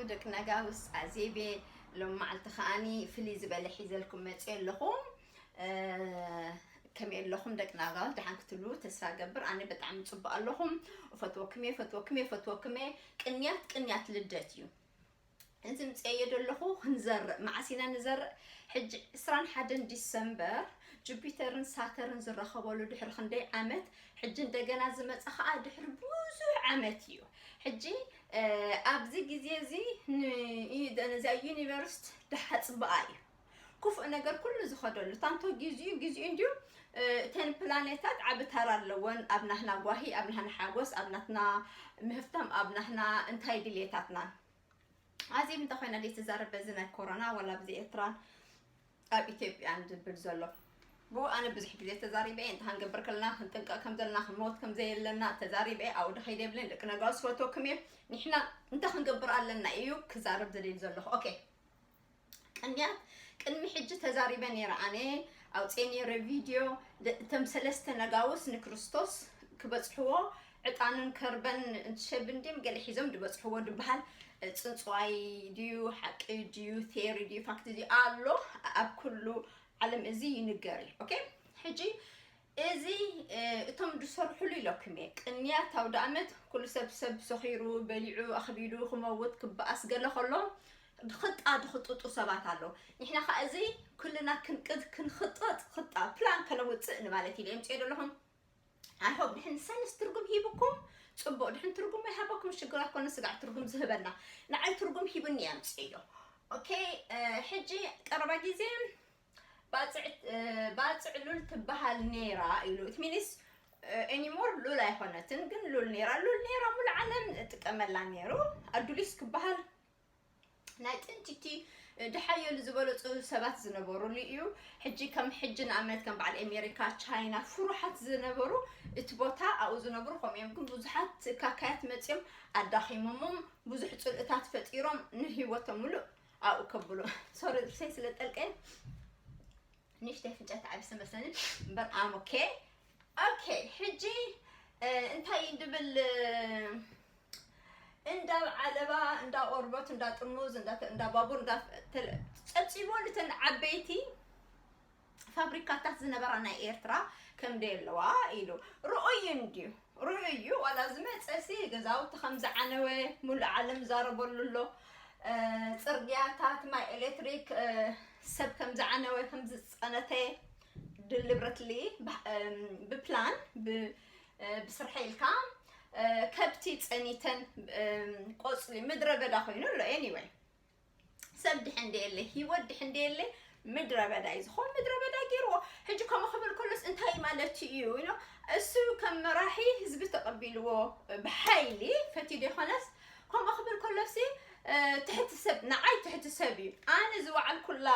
ደቂ ነጋውስ ኣዜቤ ሎም መዓልቲ ከዓኒ ፍልይ ዝበለ ሒዘልኩም መፅእ ኣለኹ። ከመይ ኣለኹም ደቂ ነጋውስ? ደሓን ክትብሉ ተስፋ ገብር። ኣነ ብጣዕሚ ፅቡቅ ኣለኹም። እፈትወኩም እየ፣ እፈትወኩም እየ፣ እፈትወኩም እየ። ቅንያት ቅንያት ልደት እዩ። እዚ ምፅኤዮ ዘለኹ ክንዘርእ፣ መዓስ ኢና ንዘርእ? ሕጂ ዕስራን ሓደን ዲሰምበር ጁፒተርን ሳተርን ዝራኸበሉ ድሕሪ ክንደይ ዓመት፣ ሕጂ እንደገና ዝመፀ ከዓ ድሕሪ ብዙሕ ዓመት እዩ። ሕጂ ኣብዚ ግዜ እዚ ነዚኣ ዩኒቨርስት ድሓፅብኣ እዩ። ክፉእ ነገር ኩሉ ዝኸደሉ ታንቶ ግዚኡ ግዚኡ እንዲዩ። እተን ፕላኔታት ዓቢ ተራ ኣለወን ኣብ ናህና ጓሂ፣ ኣብ ናህና ሓጎስ፣ ኣብ ናትና ምህፍታም፣ ኣብ ናህና እንታይ ድልየታትና። ኣዜብ እንተ ኮይና ድየ ትዛረብ በዚ ናይ ኮሮና ዋላ ብዚ ኤርትራን ኣብ ኢትዮጵያን ዝብል ዘሎ? ብኡ ኣነ ብዙሕ ግዜ ተዛሪበ እየ። እንታይ ክንገብር ከለና ክንጥንቀቕ ከም ዘለና፣ ክንመውት ከም ዘየለና ተዛሪበ እየ። ኣብኡ ድኸይድ የብለን። ደቂ ነጋውስ ዝፈትወኩም እየ። ንሕና እንታይ ክንገብር ኣለና እዩ ክዛረብ ዝደሊ ዘለኹ። ኦኬ፣ ቅንያት ቅድሚ ሕጂ ተዛሪበ ነይረ። ኣነ ኣውፅኤ ነይረ ቪድዮ፣ እቶም ሰለስተ ነጋውስ ንክርስቶስ ክበፅሕዎ ዕጣንን ከርበን እንትሸብን ድም ገለ ሒዞም ዝበፅሕዎ ድበሃል። ፅንፅዋይ ድዩ ሓቂ ድዩ ቴሪ ድዩ ፋክት ድዩ ኣሎ ኣብ ኩሉ ዓለም እዚ ይንገር እዩ። ኦኬ፣ ሕጂ እዚ እቶም ዝሰርሕሉ ኢለኩም እየ። ቅንያት ኣውደ ኣመት ኩሉ ሰብ ሰብ ሰኺሩ በሊዑ ኣኽቢዱ ክመውት ክበኣስ ገለ ከሎ ድኽጣ ድኽጥጡ ሰባት ኣለዉ። ንሕና ከዓ እዚ ኩልና ክንቅድ ክንኽጠጥ ክጣ ፕላን ከነውፅእ ንማለት ኢለ የምፅኦ ዘለኹም። ኣይሆብ ድሕን ሰንስ ትርጉም ሂብኩም ፅቡቅ፣ ድሕን ትርጉም ኣይሃበኩም ሽግር ኣይኮነ፣ ስጋዕ ትርጉም ዝህበና ንዓይ ትርጉም ሂብኒ የምፅእዮ። ኦኬ፣ ሕጂ ቀረባ ግዜ ባፅዕ ሉል ትበሃል ነይራ ኢሉ። It means anymore ሉል ኣይኮነትን፣ ግን ሉል ነይራ። ሉል ነይራ ሙሉ ዓለም ጥቀመላ ነይሩ። ኣዱሊስ ክበሃል ናይ ጥንቲቲ ድሓየሉ ዝበለፁ ሰባት ዝነበሩሉ እዩ። ሕጂ ከም ሕጂ ንኣብነት ከም በዓል ኣሜሪካ፣ ቻይና ፍሩሓት ዝነበሩ እቲ ቦታ ኣብኡ ዝነብሩ ከምኡ እዮም። ግን ብዙሓት ካካያት መፅዮም ኣዳኺሞሞም ብዙሕ ፅልእታት ፈጢሮም ንህይወቶም ሙሉእ ኣብኡ ከብሉ። ሶሪ ጥርሰይ ስለ ጠልቀ ንእሽተይ ፍንጨት ዓብስ መስለኒ እምበር ኣም ኦኬ። ኦኬ፣ ሕጂ እንታይ ድብል እንዳ ዓለባ፣ እንዳ ቆርበት፣ እንዳ ጥርሙዝ፣ እንዳ ባቡር፣ እንዳ ጸብጺቦ ልተን ዓበይቲ ፋብሪካታት ዝነበራ ናይ ኤርትራ ከም ደየለዋ ኢሉ ርኡይ እንድዩ። ርኡይ እዩ። ዋላ ዝመጸሲ ገዛውቲ ከም ዝዓነወ ሙሉእ ዓለም ዛረበሉ ኣሎ። ጽርግያታት፣ ማይ ኤሌክትሪክ፣ ሰብ ከም ዝዓነወ ከም ዝጸነተ ድልብረትሊ ብፕላን ብስርሐ ኢልካ ከብቲ ጸኒተን ቆጽሊ ምድረ በዳ ኮይኑ ኣሎ። Anyway ሰብ ድሕን ደየለ፣ ህይወት ድሕን ደየለ ምድረ በዳ እዩ ዝኾን። ምድረ በዳ ገይርዎ። ሕጂ ከምኡ ክብል ከሎስ እንታይ ማለት እዩ? እሱ ከም መራሒ ህዝቢ ተቐቢልዎ ብሓይሊ ፈትዩ ደይኮነስ ከምኡ ክብል ከሎሲ ትሕቲ ሰብ፣ ንዓይ ትሕቲ ሰብ እዩ። ኣነ ዝወዓልኩላ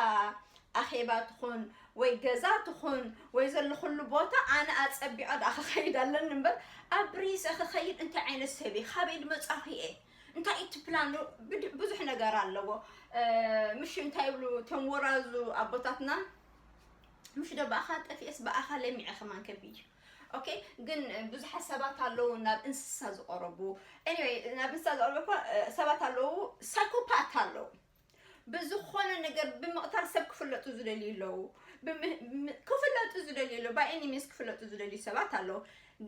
ኣኼባ ትኹን ወይ ገዛ ትኹን ወይ ዘለኹሉ ቦታ ኣነ ኣጸቢቐ ደኣ ክኸይድ ኣለኒ እምበር ኣብ ሪሰ ክኸይድ እንታይ ዓይነት ሰብ እየ? ካበይ ድመጻኹ እየ? እንታይ እቲ ፕላኑ? ብዙሕ ነገር ኣለዎ። ምሽ እንታይ ይብሉ እቶም ወራዙ ኣቦታትና፣ ምሽ ዶ ብኣኻ ጠፊኤስ ብኣኻ ለሚዐ ከማን ከቢድ እዩ። ኦኬ፣ ግን ብዙሓት ሰባት ኣለዉ ናብ እንስሳ ዝቐረቡ። Anyway ናብ እንስሳ ዝቐረቡ እኳ ሰባት ኣለዉ፣ ሳይኮፓት ኣለዉ። ብዝኾነ ነገር ብምቕታል ሰብ ክፍለጡ ዝደልዩ ኣለዉ። ክፍለጡ ዝደልዩ ኣለዉ። By any means ክፍለጡ ዝደልዩ ሰባት ኣለዉ።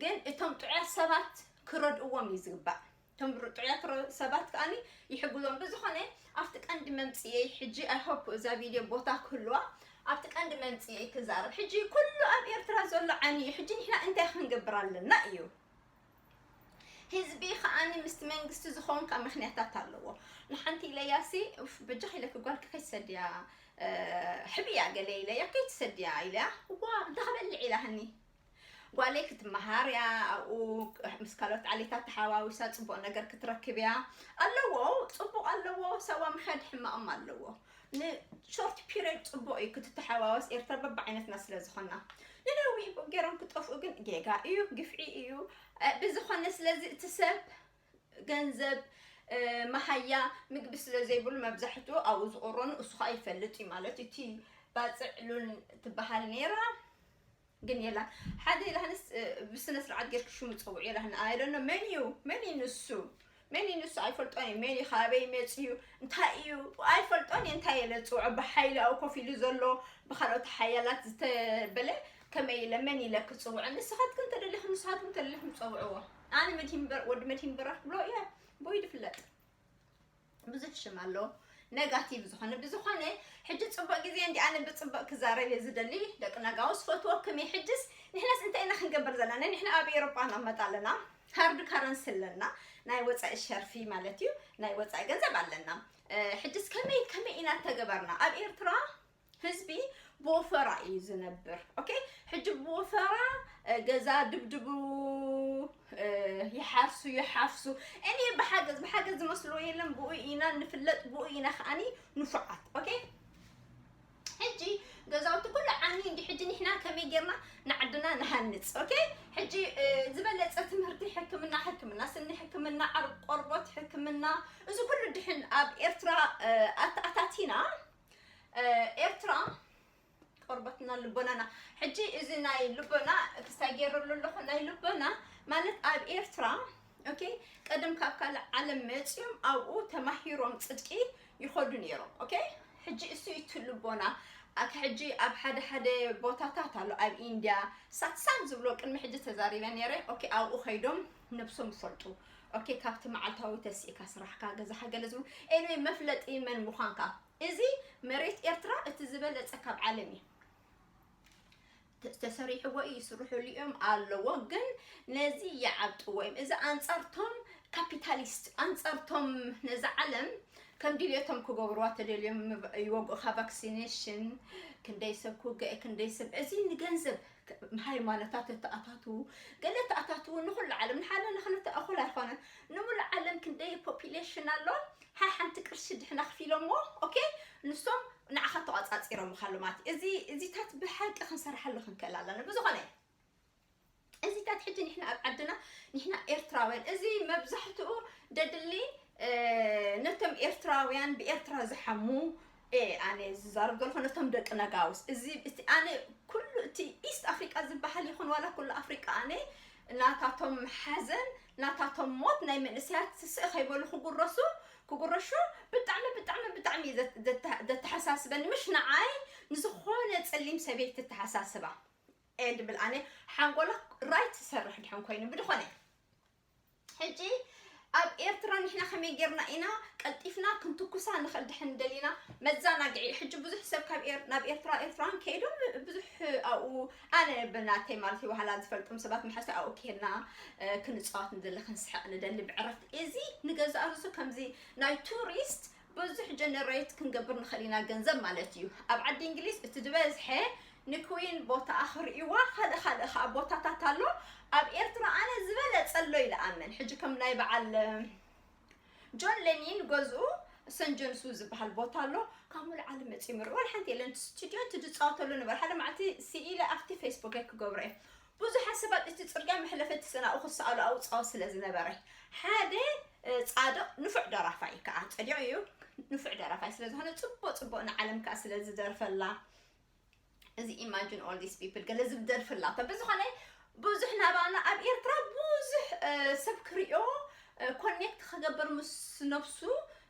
ግን እቶም ጥዑያት ሰባት ክረድእዎም እዩ ዝግባእ። እቶም ጥዑያት ሰባት ከዓኒ ይሕግዞም። ብዝኾነ ኣብቲ ቀንዲ መምፅኤይ ሕጂ I hope እዛ ቪድዮ ቦታ ክህልዋ ኣብቲ ቀንዲ መምፅኤይ ክዛረብ። ሕጂ ኩሉ ኣብ ኤርትራ ዘሎ ዓኒ እዩ። ሕጂ ንሕና እንታይ ክንገብር ኣለና እዩ። ህዝቢ ከዓኒ ምስቲ መንግስቲ ዝኾንካ ምኽንያታት ኣለዎ። ንሓንቲ ኢለያሲ በጃኺ ኢለኪ ጓልኪ ከይትሰድያ ሕብያ ገለ ኢለያ፣ ከይትሰድያ ኢለያ። እዋ እንታይ ክበልዕ ኢላህኒ። ጓለይ ክትመሃር እያ ኣብኡ ምስ ካልኦት ዓሌታት ተሓዋዊሳ ፅቡቅ ነገር ክትረክብ እያ። ኣለዎ፣ ፅቡቅ ኣለዎ። ሳዋ ምኽያድ ሕማቅም ኣለዎ። ንሾርት ፒሪድ ፅቡቅ እዩ ክትተሓዋወስ። ኤርትራ በብዓይነትና ስለ ዝኾና ንነዊሕ ገይሮም ክጠፍኡ ግን ጌጋ እዩ፣ ግፍዒ እዩ። ብዝኾነ ስለዚ እቲ ሰብ ገንዘብ መሃያ ምግቢ ስለ ዘይብሉ መብዛሕትኡ ኣብኡ ዝቕረኑ እሱ ከዓ ይፈልጥ እዩ ማለት እዩ። እቲ ባፅዕ ሉል ትበሃል ነይራ ግን የላን። ሓደ የላህንስ ብስነ ስርዓት ጌርክ ሽሙ ፀውዕ የላህን። I don't know መን እዩ፣ መን እዩ ንሱ? መን እዩ ንሱ? ኣይፈልጦን እዩ። መን እዩ? ካበይ መፂኡ? እንታይ እዩ? ኣይፈልጦን እየ። እንታይ ኢለ ዝፅውዖ? ብሓይሊ ኣብኡ ኮፍ ኢሉ ዘሎ፣ ብካልኦት ሓያላት ዝተበለ፣ ከመይ ኢለ፣ መን ኢለ ክፅውዖ? ንስኻትክን ተደሊኹም፣ ንስኻትኩም ተደሊኹም ፀውዕዎ። ኣነ መድሂን በር-፣ ወዲ መድሂን በራኽ ብሎ እየ። ቦይ ድፍለጥ። ብዙሕ ሽም ኣለዎ፣ ነጋቲቭ ዝኾነ። ብዝኾነ፣ ሕጂ ጽቡቕ ግዜ እንዲ፣ ኣነ ብጽቡቕ ክዛረብ እየ ዝደሊ። ደቂ ነጋውስ፣ ፈትወኩም እየ። ሕጅስ ንሕናስ እንታይ ኢና ክንገብር ዘለና? ንሕና ኣብ ኤውሮጳ ንቕመጥ ኣለና፣ ሃርድ ካረንሲ ኣለና፣ ናይ ወጻኢ ሸርፊ ማለት እዩ፣ ናይ ወጻኢ ገንዘብ ኣለና። እ፣ ሕጅስ ከመይ፣ ከመይ ኢና ተገበርና? ኣብ ኤርትራ ህዝቢ ብወፈራ እዩ ዝነብር። ኦኬ፣ ሕጂ ብወፈራ፣ እ፣ ገዛ ድብድቡ፣ እ፣ ይሓርሱ፣ ይሓፍሱ። እኔ ብሓገዝ፣ ብሓገዝ ዝመስልዎ የለን። ብኡ ኢና ንፍለጥ፣ ብኡ ኢና ከዓኒ ንፉዓት። ኦኬ፣ ሕጂ ገዛውቲ ኩሉ ዓኒ እንዲ፣ ሕጂ ንሕና ከመይ ጌርና ንዓድና ንሃንጽ? ኦኬ፣ ሕጂ፣ እ፣ ዝበለጸ ትምህርቲ፣ ሕክምና፣ ሕክምና ስኒ፣ ሕክምና ዓርብ ቆርቦት፣ ሕክምና፣ እዚ ኩሉ ድሕን ኣብ ኤርትራ፣ እ፣ ኣት-፣ ኣታቲና፣ እ፣ ኤርትራ ቆርበትና ልቦናና። ሕጂ እዚ ናይ ልቦና ክስታይ ገይረሉ ኣለኹ። ናይ ልቦና ማለት ኣብ ኤርትራ፣ ኦኬ፣ ቀደም ካብ ካልእ ዓለም መጺኦም ኣብኡ ተማሂሮም ጽድቂ ይኸዱ ነይሮም። ኦኬ፣ ሕጂ እሱ እዩ እቲ ልቦና። ኣክ-፣ ሕጂ ኣብ ሓደ ሓደ ቦታታት ኣሎ፣ ኣብ ኢንድያ ሳትሳም ዝብሎ ቅድሚ ሕጂ ተዛሪበ ነይረ። ኦኬ፣ ኣብኡ ኸይዶም ነብሶም ይፈልጡ። ኦኬ፣ ካብቲ መዓልታዊ ተሲእካ ስራሕካ፣ ገዛኻ፣ ገለ ዝብሉ፣ ኤኒዌይ፣ መፍለጢ መን ምዃንካ። እዚ መሬት ኤርትራ እቲ ዝበለጸ ካብ ዓለም እዩ። ተ-፣ ተሰሪሕዎ እዩ፣ ይስርሕሉ እዮም ኣለዎ፣ ግን ነዚ ይዓብጥዎ እዮም። እዚ ኣንጻርቶም ካፒታሊስት፣ ኣንጻርቶም ነዛ ዓለም ከም ድልየቶም ክገብርዋ ተደልዮም ምብ-፣ ይወግኡኻ። ቫክሲኔሽን፣ ክንደይ ሰብ ክውገእ፣ ክንደይ ሰብ፣ እዚ ንገንዘብ፣ ሃይማኖታት ተተኣታትዉ፣ ገለ ተኣታትዉ፣ ንኹሉ ዓለም፣ ንሓደ ንኽልተ እኹል ኣይኮነን። ንሙሉእ ዓለም ክንደይ ፖፒሌሽን ኣሎ፣ ሓ-፣ ሓንቲ ቅርሺ ድሕና ክፊሎሞ፣ ኦኬ፣ ንሶም ንዓኻ ተቋጻጺሮምኻ ኣሎ ማለት እዩ። እዚ፣ እዚታት ብሓቂ ክንሰርሓሉ ክንክእል ኣለና። ብዝኾነ፣ እዚታት ሕጂ ንሕና ኣብ ዓድና፣ ንሕና ኤርትራውያን፣ እዚ መብዛሕትኡ ደድሊ፣ እ፣ ነቶም ኤርትራውያን ብኤርትራ ዝሓሙ፣ እ፣ ኣነ ዝዛረብ ዘለኹ ነቶም ደቂ ነጋውስ። እዚ፣ እቲ ኣነ ኩሉ እቲ ኢስት ኣፍሪቃ ዝበሃል ይኹን ዋላ ኩሉ ኣፍሪቃ፣ ኣነ ናታቶም ሓዘን፣ ናታቶም ሞት፣ ናይ መንእሰያት ስእ ከይበሉ ክጉረሱ፣ ክጉረሹ ብጣዕሚ፣ ብጣዕሚ፣ ብጣዕሚ እዩ ዘት-፣ ዘተ-፣ ዘተሓሳስበኒ። ምሽ ንዓይ፣ ንዝኾነ ጸሊም ሰበይቲ ተሓሳስባ። ኤ ድብል ኣነ ሓንጎላ ራይት ይሰርሕ ድሕን ኮይኑ። ብድኾነ፣ ሕጂ ኣብ ኤርትራ ንሕና ከመይ ጌርና ኢና ቀልጢፍና ክንትኩሳ ንኽእል ድሕን ደሊና? መዛናግዒ። ሕጂ ብዙሕ ሰብ ካብ ኤር-፣ ናብ ኤርትራ፣ ኤርትራን ከይዶም ብዙሕ ኣብኡ፣ ኣነ ብናተይ ማለት እዩ፣ ዋህላ ዝፈልጦም ሰባት መሓሰ ኣብኡ ኬድና፣ እ፣ ክንጻወት ንደሊ፣ ክንስሕቕ ንደሊ ብዕረፍቲ። እዚ ንገዛእ ርእሱ ከምዚ ናይ ቱሪስት ብዙሕ ጀነሬት ክንገብር ንኽእል ኢና ገንዘብ ማለት እዩ። ኣብ ዓዲ እንግሊዝ እቲ ዝበዝሐ ንክዊን ቦታኣ ክርእይዋ፣ ካልእ ካልእ ኸኣ ቦታታት ኣሎ። ኣብ ኤርትራ ኣነ ዝበለጸ ኣሎ ኢለ ኣምን። ሕጂ ከም ናይ በዓል ጆን ሌኒን ገዝኡ ሰን ጆንስ ዝበሃል ቦታ ኣሎ። ካብ ሙሉእ ዓለም መጺኦም ይርእዩ። ዋላ ሓንቲ የለን። እቲ ስቱድዮ እቲ ዝጻወተሉ ነበር። ሓደ መዓልቲ ስኢለ ኣብቲ ፌስቡከይ ክገብሮ እየ። ብዙሓት ሰባት እቲ ጽርግያ መሕለፊ እቲ ሰናኡ ክሰኣሉ ኣብኡ ጻወት ስለ ዝነበረ። ሓደ፣ እ፣ ጻድቕ ንፉዕ ደራፋይ ከኣ ጸዲቑ እዩ። ንፉዕ ደራፋይ ስለ ዝኾነ ጽቡቕ ጽቡቕ ንዓለም ከኣ ስለ ዝደርፈላ። እዚ ኢማጂን ኦል ዲስ ፒፕል ገለ ዝብል ደርፊ ኣላቶ። ብዝኾነ ብዙሕ ናባና ኣብ ኤርትራ ብዙሕ፣ እ፣ ሰብ ክሪኦ፣ እ፣ ኮኔክት ክገብር ምስ ነብሱ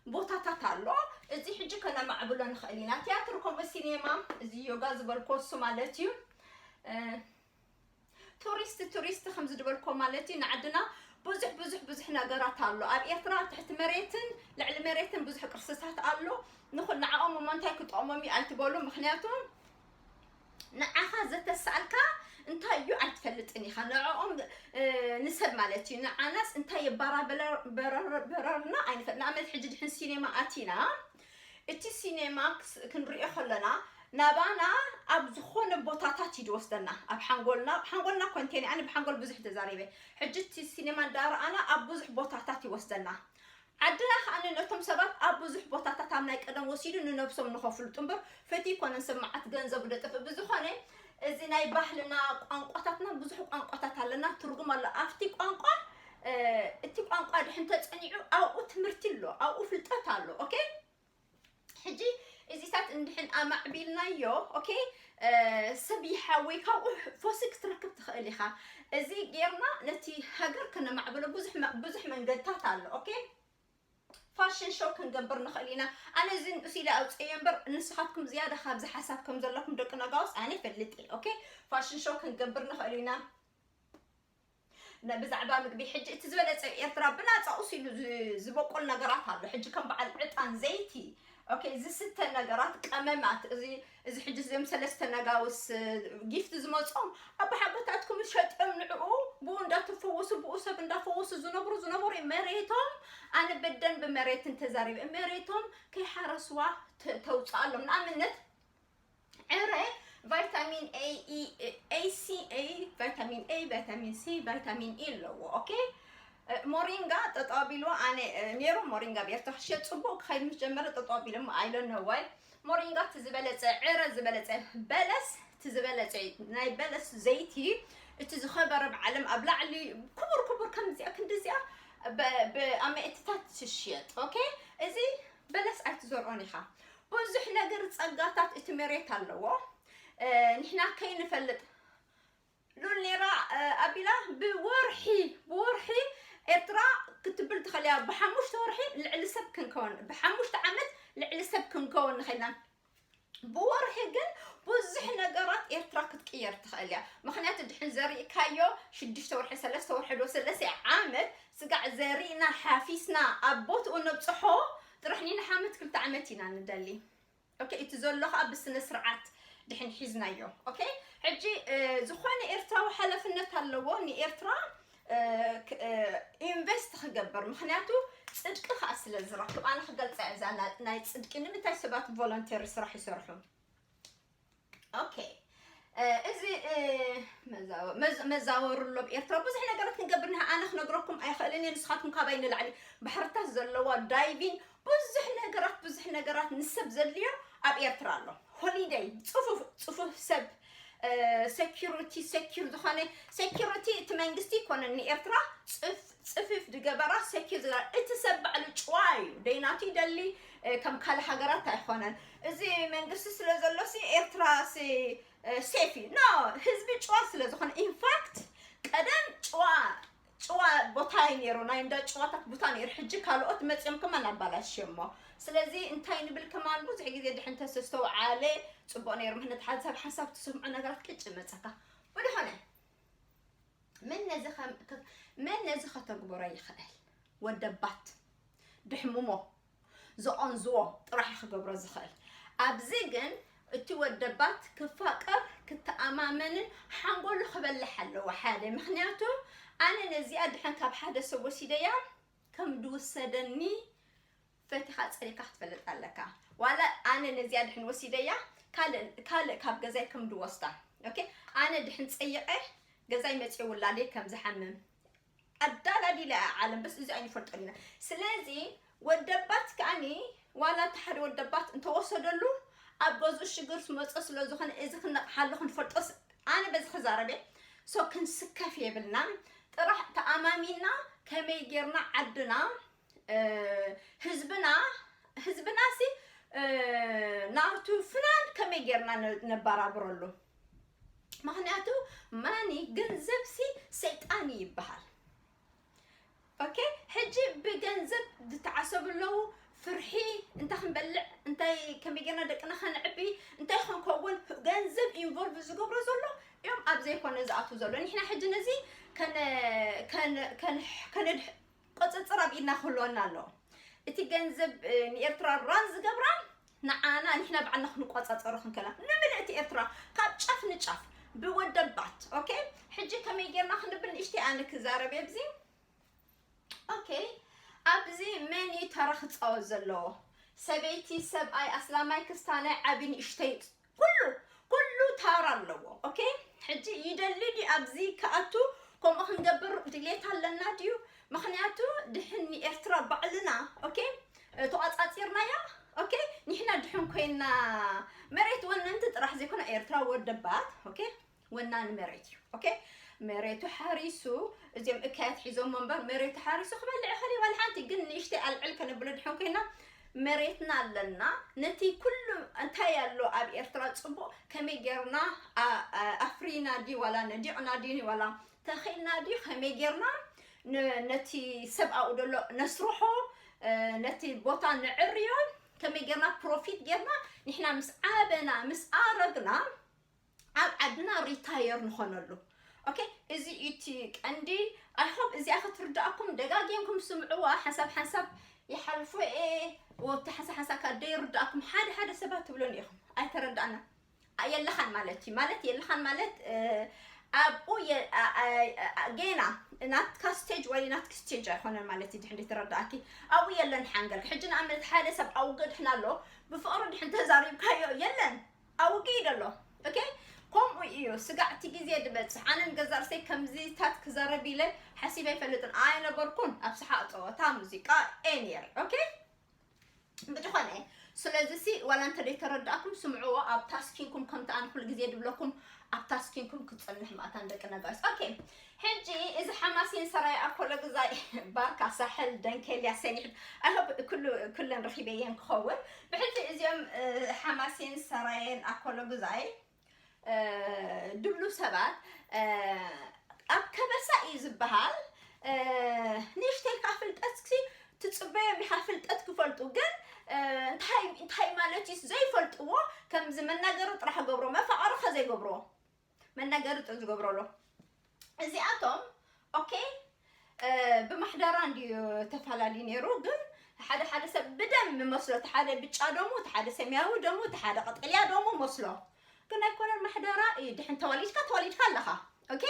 ቦታታት ኣሎ። እዚ ሕጂ ከነማዕብሎ ንኽእል ኢና። ቲያትር ከምኡ ሲኔማ፣ እዚ ዮጋ ዝበልኮ እሱ ማለት እዩ። እ፣ ቱሪስት፣ ቱሪስት ከምዚ ዝበልኮ ማለት እዩ። ንዓድና ብዙሕ፣ ብዙሕ፣ ብዙሕ ነገራት ኣሎ። ኣብ ኤርትራ ትሕቲ መሬትን ልዕሊ መሬትን ብዙሕ ቅርስታት ኣሎ። ንኹ-፣ ንዓኦም እሞ እንታይ ክጠቕሞም እዩ ኣይትበሉ። ምኽንያቱ ንዓኻ ዘተሳእልካ እንታይ እዩ ኣይትፈልጥን ኢኻ። ንዕኦም፣ እ፣ ንሰብ ማለት እዩ። ንዓናስ እንታይ የባራበረር-፣ በረር-፣ በረርና ኣይንፈልጥ። ንኣብነት ሕጂ ድሕን ሲኔማ ኣቲና፣ እቲ ሲኔማ ክስ-፣ ክንሪኦ ከለና ናባና ኣብ ዝኾነ ቦታታት እዩ ዝወስደና። ኣብ ሓንጎልና፣ ሓንጎልና ኮንቴን፣ ኣነ ብሓንጎል ብዙሕ ተዛሪበ። ሕጂ እቲ ሲኔማ እንዳረኣና ኣብ ብዙሕ ቦታታት ይወስደና። ዓድና ከኣ ነቶም ሰባት ኣብ ብዙሕ ቦታታት ኣብ ናይ ቀደም ወሲዱ ንነብሶም ንኸፍልጡ እምበር ፈትዩ ይኮነን ሰብ መዓት ገንዘቡ ደጥፍእ። ብዝኾነ እዚ ናይ ባህልና ቋንቋታትና ብዙሕ ቋንቋታት ኣለና፣ ትርጉም ኣሎ። ኣብቲ ቋንቋ፣ እ፣ እቲ ቋንቋ ድሕን ተጸኒዑ ኣብኡ ትምህርቲ ኣሎ፣ ኣብኡ ፍልጠት ኣሎ። ኦኬ? ሕጂ እዚታት እንድሕን ኣማዕቢልናዮ፣ ኦኬ፣ እ፣ ሰብ ይሓወይ ካብኡ ፎሲ ክትረክብ ትኽእል ኢኻ። እዚ ጌርና ነቲ ሃገር ከነማዕብሎ ብዙሕ መ-፣ ብዙሕ መንገድታት ኣሎ። ኦኬ? ፋሽን ሾው ክንገብር ንኽእል ኢና። ኣነ እዚ ንኡስ ኢለ ኣውፅኤዮ እምበር ንስኻትኩም ዝያዳ ካብዚ ሓሳብ ከም ዘለኩም ደቂ ነጋውስ ኣነ ፈልጥ እየ። ኦኬ፣ ፋሽን ሾው ክንገብር ንኽእል ኢና። ነ- ብዛዕባ ምግቢ ሕጂ እቲ ዝበለፀ ኤርትራ ብናፃ ኡስ ኢሉ ዝ- ዝበቁል ነገራት ኣሎ። ሕጂ ከም በዓል ዕጣን፣ ዘይቲ፣ ኦኬ፣ ዝስተ ነገራት፣ ቀመማት፣ እዚ እዚ ሕጂ እዚኦም ሰለስተ ነጋውስ ጊፍት ዝመጾም ኣባሓጎታትኩም ሸጢኦም ንዕኡ ብኡ እንዳተፈወሱ ብኡ ሰብ እንዳፈወሱ ዝነብሩ ዝነበሩ መሬቶም ኣነ በደንብ መሬት እንተዛሪበ መሬቶም ከይሓረስዋ ተ- ተውፅኣሎም። ንኣብነት ዕረ ቫይታሚን A E A C A ቫይታሚን A ቫይታሚን C ቫይታሚን E ኣለዎ። ኦኬ፣ ሞሪንጋ ጠጠው ኣቢልዎ ኣነ ነይሩ። ሞሪንጋ ኣብ ኤርትራ ክሸጥ ጽቡቅ ክኸይድ ምስ ጀመረ ጠጠው ኣቢሎም። I don't know why። ሞሪንጋ እቲ ዝበለጸ ዕረ ዝበለጸ በለስ እቲ ዝበለጸ ናይ በለስ ዘይቲ እቲ ዝኸበረ ብዓለም ኣብ ላዕሊ ክቡር ክቡር ከምዚኣ ክንድዚኣ ብኣመእትታት ትሽየጥ። ኦኬ፣ እዚ በለስ ኣይትዘርኦን ኢኻ። ብዙሕ ነገር ጸጋታት እቲ መሬት ኣለዎ። ንሕና ከይንፈልጥ ሉል ኔራ ኣቢላ ብወርሒ ብወርሒ ኤርትራ ክትብል ትኽእል እያ። ብሓሙሽተ ወርሒ ልዕሊ ሰብ ክንከውን ብሓሙሽተ ዓመት ልዕሊ ሰብ ክንከውን ንኽእልና። ብወርሒ ግን ብዙሕ ነገራት ኤርትራ ክትቅየር ትኽእል እያ። ምኽንያቱ ድሕን ዘሪእካዮ ሽዱሽተ ወርሒ ሰለስተ ወርሒ ዶ ሰለስተ ዓመት ስጋዕ ዘሪእና ሓፊስና ኣብ ቦትኡ ነብፅሖ ጥራሕ ኒና ሓመት ክልተ ዓመት ኢና ንደሊ። ኦኬ፣ እቲ ዘሎ ከዓ ብስነ ስርዓት ድሕን ሒዝናዮ። ኦኬ፣ ሕጂ ዝኾነ ኤርትራዊ ሓላፍነት ኣለዎ ንኤርትራ ኢንቨስት ክገብር፣ ምክንያቱ ፅድቂ ከዓ ስለ ዝረክብ። ኣነ ክገልፃ እዛ ናይ ፅድቂ ንምንታይ ሰባት ቮለንተሪ ስራሕ ይሰርሑ። ኦኬ፣ እዚ መዛወር ኣሎ ብኤርትራ ብዙሕ ነገራት ክንገብር ንሃ ኣነ ክነግረኩም ኣይኽእልን እየ። ንስኻትኩም ካባይ ንላዕሊ ባሕርታት ዘለዋ ዳይቪን ብዙሕ ነገራት ብዙሕ ነገራት ንሰብ ዘድልዮ ኣብ ኤርትራ ኣሎ። ሆሊደይ ፅፉፍ ፅፉፍ ሰብ ሰኪሪቲ ሰኪር ዝኾነ ሰኪሪቲ እቲ መንግስቲ ይኮነን ንኤርትራ ፅፍፍ ድገበራ ሰኪር ዝገበራ እቲ ሰብ ባዕሉ ጭዋ እዩ። ደይናቱ ይደሊ ከም ካልእ ሃገራት ኣይኮነን። እዚ መንግስቲ ስለ ዘሎ ሲ ኤርትራ ሲ ሴፍ እዩ። ኖ፣ ህዝቢ ጭዋ ስለ ዝኾነ ኢንፋክት ቀደም ጭዋ ጭዋ ቦታ እዩ ነይሩ፣ ናይ እንዳ ጭዋታት ቦታ ነይሩ። ሕጂ ካልኦት መፅኦም ከማን ኣባላሽዮሞ። ስለዚ እንታይ ንብል ከማን ብዙሕ ግዜ ድሕን ተስተውዓለ ፅቡቅ ነይሩ። ምክንያቱ ሓደ ሰብ ሓንሳብ ትሰምዖ ነገራት ቅጭ መፀካ። ወደኾነ መን ነዚ ከም- ከ- መን ነዚ ከተግብሮ ይኽእል? ወደባት ድሕምሞ ዝቐንዝዎ ጥራሕ ክገብሮ ዝኽእል። ኣብዚ ግን እቲ ወደባት ክፋቀር ክተኣማመንን ሓንጎሉ ክበልሕ ኣለዎ። ሓደ ምክንያቱ ኣነ ነዚኣ ድሕን ካብ ሓደ ሰብ ወሲደያ ከም ድውሰደኒ ፈቲኻ ጸሪካ ክትፈልጥ ኣለካ። ዋላ ኣነ ነዚኣ ድሕን ወሲደያ ካልእ ካልእ ካብ ገዛይ ከም ድወስዳ ኦኬ ኣነ ድሕን ጸይቀ ገዛይ መጽዮ ውላደይ ከም ዝሓምም ኣዳላዲላ እያ ዓለም። በስ እዚ ኣይንፈልጦን ኢና። ስለዚ ወደባት ከኣኒ ዋላ እቲ ሓደ ወደባት እንተወሰደሉ ኣብ ገዝኡ ሽግር ዝመፀ ስለ ዝኾነ እዚ ክነቕሓሉ ክንፈልጦ ስ- ኣነ በዚ ክዛረበ ሶ ክንስከፍ የብልና። ጥራሕ ተኣማሚና ከመይ ጌርና ዓድና ህዝብና ህዝብና ሲ ናቱ ፍናን ከመይ ጌርና ነባራብረሉ። ምክንያቱ ማኒ ገንዘብ ሲ ሰይጣን ይበሃል። ኦኬ ሕጂ ብገንዘብ ዝተዓሰቡ ኣለዉ። ፍርሒ እንታይ ክንበልዕ እንታይ ከመይ ጌርና ደቅና ከነዕቢ እንታይ ክንከውን ገንዘብ ኢንቮልቭ ዝገብሮ ዘሎ እዮም ኣብ ዘይኮነ ዝኣትዉ ዘሎ። ንሕና ሕጂ ነዚ ከነ- ከነ- ከነ- ከነድሕ- ቁፅፅር ኣብ ኢድና ክህልወና ኣለዎ። እቲ ገንዘብ ንኤርትራ ራን ዝገብራ ንዓና ንሕና ባዕልና ክንቆፃፀሮ ክንከላ ንምልእቲ ኤርትራ ካብ ጫፍ ንጫፍ ብወደባት ኦኬ። ሕጂ ከመይ ጌርና ክንብል ንእሽተይ ኣነ ክዛረብ ኣብዚ ኦኬ። ኣብዚ መን እዩ ተራ ክፃወት ዘለዎ? ሰበይቲ፣ ሰብኣይ፣ ኣስላማይ፣ ክስታናይ፣ ዓቢ ንእሽተይ ኩሉ ኩሉ ታራ ኣለዎ። ኦኬ ሕጂ ይደሊ ድዩ ኣብዚ ክኣቱ ከምኡ ክንገብር ድሌት ኣለና ድዩ? ምክንያቱ ድሕን ንኤርትራ ባዕልና ኦኬ ተቋጻጺርናያ ኦኬ ንሕና ድሕን ኮይና መሬት ወነንቲ ጥራሕ ዘይኮነ ኤርትራ ወደባት ኦኬ ወናኒ መሬት እዩ። ኦኬ መሬቱ ሓሪሱ እዚኦም እካያት ሒዞሞ እምበር መሬቱ ሓሪሱ ክበልዕ ይኽእል እዩ። ዋላ ሓንቲ ግን ንእሽተይ ኣልዕል ከነብሎ ድሕን ኮይና መሬትና ኣለና። ነቲ ኩሉ እንታይ ኣሎ ኣብ ኤርትራ ጽቡቕ ከመይ ጌርና ኣፍሪና ድዩ ዋላ ነዲቕና ድዩ ዋላ ተኺልና ድዩ ከመይ ጌርና ነቲ ሰብ ኣብኡ ዘሎ ነስርሖ ነቲ ቦታ ንዕርዮ፣ ከመይ ጌርና ፕሮፊት ጌርና ንሕና ምስ ዓበና ምስ ኣረግና ኣብ ዓድና ሪታየር ንኾነሉ። ኦኬ፣ እዚ እቲ ቀንዲ። I hope እዚኣ ክትርዳእኩም፣ ደጋጊምኩም ስምዕዋ። ሓንሳብ ሓንሳብ ይሓልፎ እየ፣ ወቲ ሓንሳብ ሓንሳብ ካብ ደይርዳእኩም ሓደ ሓደ ሰባት ትብሉን ኢኹም፣ ኣይተረዳእና። የለኻን ማለት እዩ። ማለት የለኻን ማለት ኣብኡ ጌና ናትካ ስቴጅ ወይ ናትክ ስቴጅ ኣይኮነን ማለት እዩ። ድሕን ተረዳእኪ፣ ኣብኡ የለን ሓንገል። ሕጂ ንኣብነት ሓደ ሰብ ኣውገድሕና ኣሎ፣ ብፍቕሪ ድሕን ተዛሪብካዮ የለን፣ ኣውጊድ ኣሎ። ኦኬ፣ ከምኡ እዩ። ስጋዕቲ ግዜ ድበፅሕ። ኣነን ገዛ ርሰይ ከምዚታት ክዛረብ ኢለ ሓሲበ ኣይፈልጥን። ኣይነበርኩን ኣብ ሰሓቅ ፀወታ ሙዚቃ እየ ነይረ። ኦኬ፣ ብዝኾነ ስለዚ ሲ ዋላ እንተ ደይተረዳእኩም ስምዕዎ፣ ኣብ ታስኪንኩም ከምቲ ኣነ ኩሉ ግዜ ድብለኩም ኣብ ታስኪንኩም ክፀንሕ ማእታን ደቂ ነጋስ። ኦኬ፣ ሕጂ እዚ ሓማሴን ሰራይ ኣኮለግዛይ ባርካ ሳሕል ደንኬልያ ሰኒሕ ኣሆብ ኩሉ ኩለን ረኺበየን ክኸውን። ብሕጂ እዚኦም ሓማሴን ሰራየን ኣኮለግዛይ ድብሉ ሰባት ኣብ ከበሳ እዩ ዝበሃል። ንእሽተይ ካብ ፍልጠትሲ ትፅበዮም ኢኻ ፍልጠት ክፈልጡ፣ ግን እንታይ እንታይ ማለት እዩ ዘይፈልጥዎ። ከምዚ መናገሪ ጥራሕ ገብሮ፣ መፋቐሪ ከዘይገብርዎ መናገሪ ጥራሕ ዝገብሮ ኣሎ። እዚኣቶም ኦኬ ብማሕደራ እንድዩ ተፈላለዩ ነይሩ። ግን ሓደ ሓደ ሰብ ብደም መስሎ፣ እቲ ሓደ ብጫ ደሙ፣ እቲ ሓደ ሰማያዊ ደሙ፣ እቲ ሓደ ቀጠልያ ደሙ መስሎ። ግን ኣይኮነን፣ ማሕደራ እዩ። ድሕን ተወሊድካ ተወሊድካ ኣለኻ። ኦኬ፣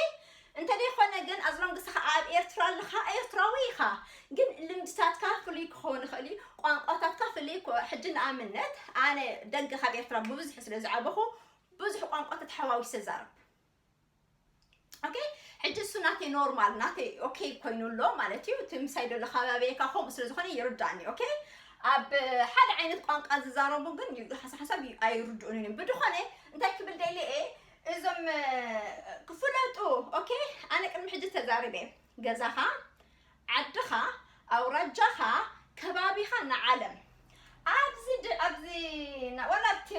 እንተ ደይኮነ ግን ኣዝሎንግስ ኸዓ ኣብ ኤርትራ ኣለኻ፣ ኤርትራዊ ኢኻ። ግን ልምድታትካ ፍሉይ ክኸውን ይኽእል እዩ፣ ቋንቋታትካ ፍሉይ። ሕጂ ንኣብነት ኣነ ደገ ካብ ኤርትራ ብብዝሒ ስለ ዝዓበኹ ብዙሕ ቋንቋታት ሓዋዊሰ ዛረብ። ኦኬ፣ ሕጂ እሱ ናተይ ኖርማል ናተይ ኦኬ ኮይኑ ኣሎ ማለት እዩ። እቲ ምሳይ ዘሎ ከባቢካ ከምኡ ስለ ዝኾነ ይርዳእኒ። ኦኬ፣ ኣብ ሓደ ዓይነት ቋንቋ ዝዛረቡ ግን ሓሳብ ሓሳብ ኣይርድኡንን እዮም። ብድኾነ እንታይ ክብል ደልየ እዞም ክፍለጡ። ኦኬ፣ ኣነ ቅድሚ ሕጂ ተዛሪበ፣ ገዛኻ፣ ዓድኻ፣ ኣውራጃኻ፣ ከባቢኻ ንዓለም ኣብዚ ኣብዚ ዋላ ኣብቲ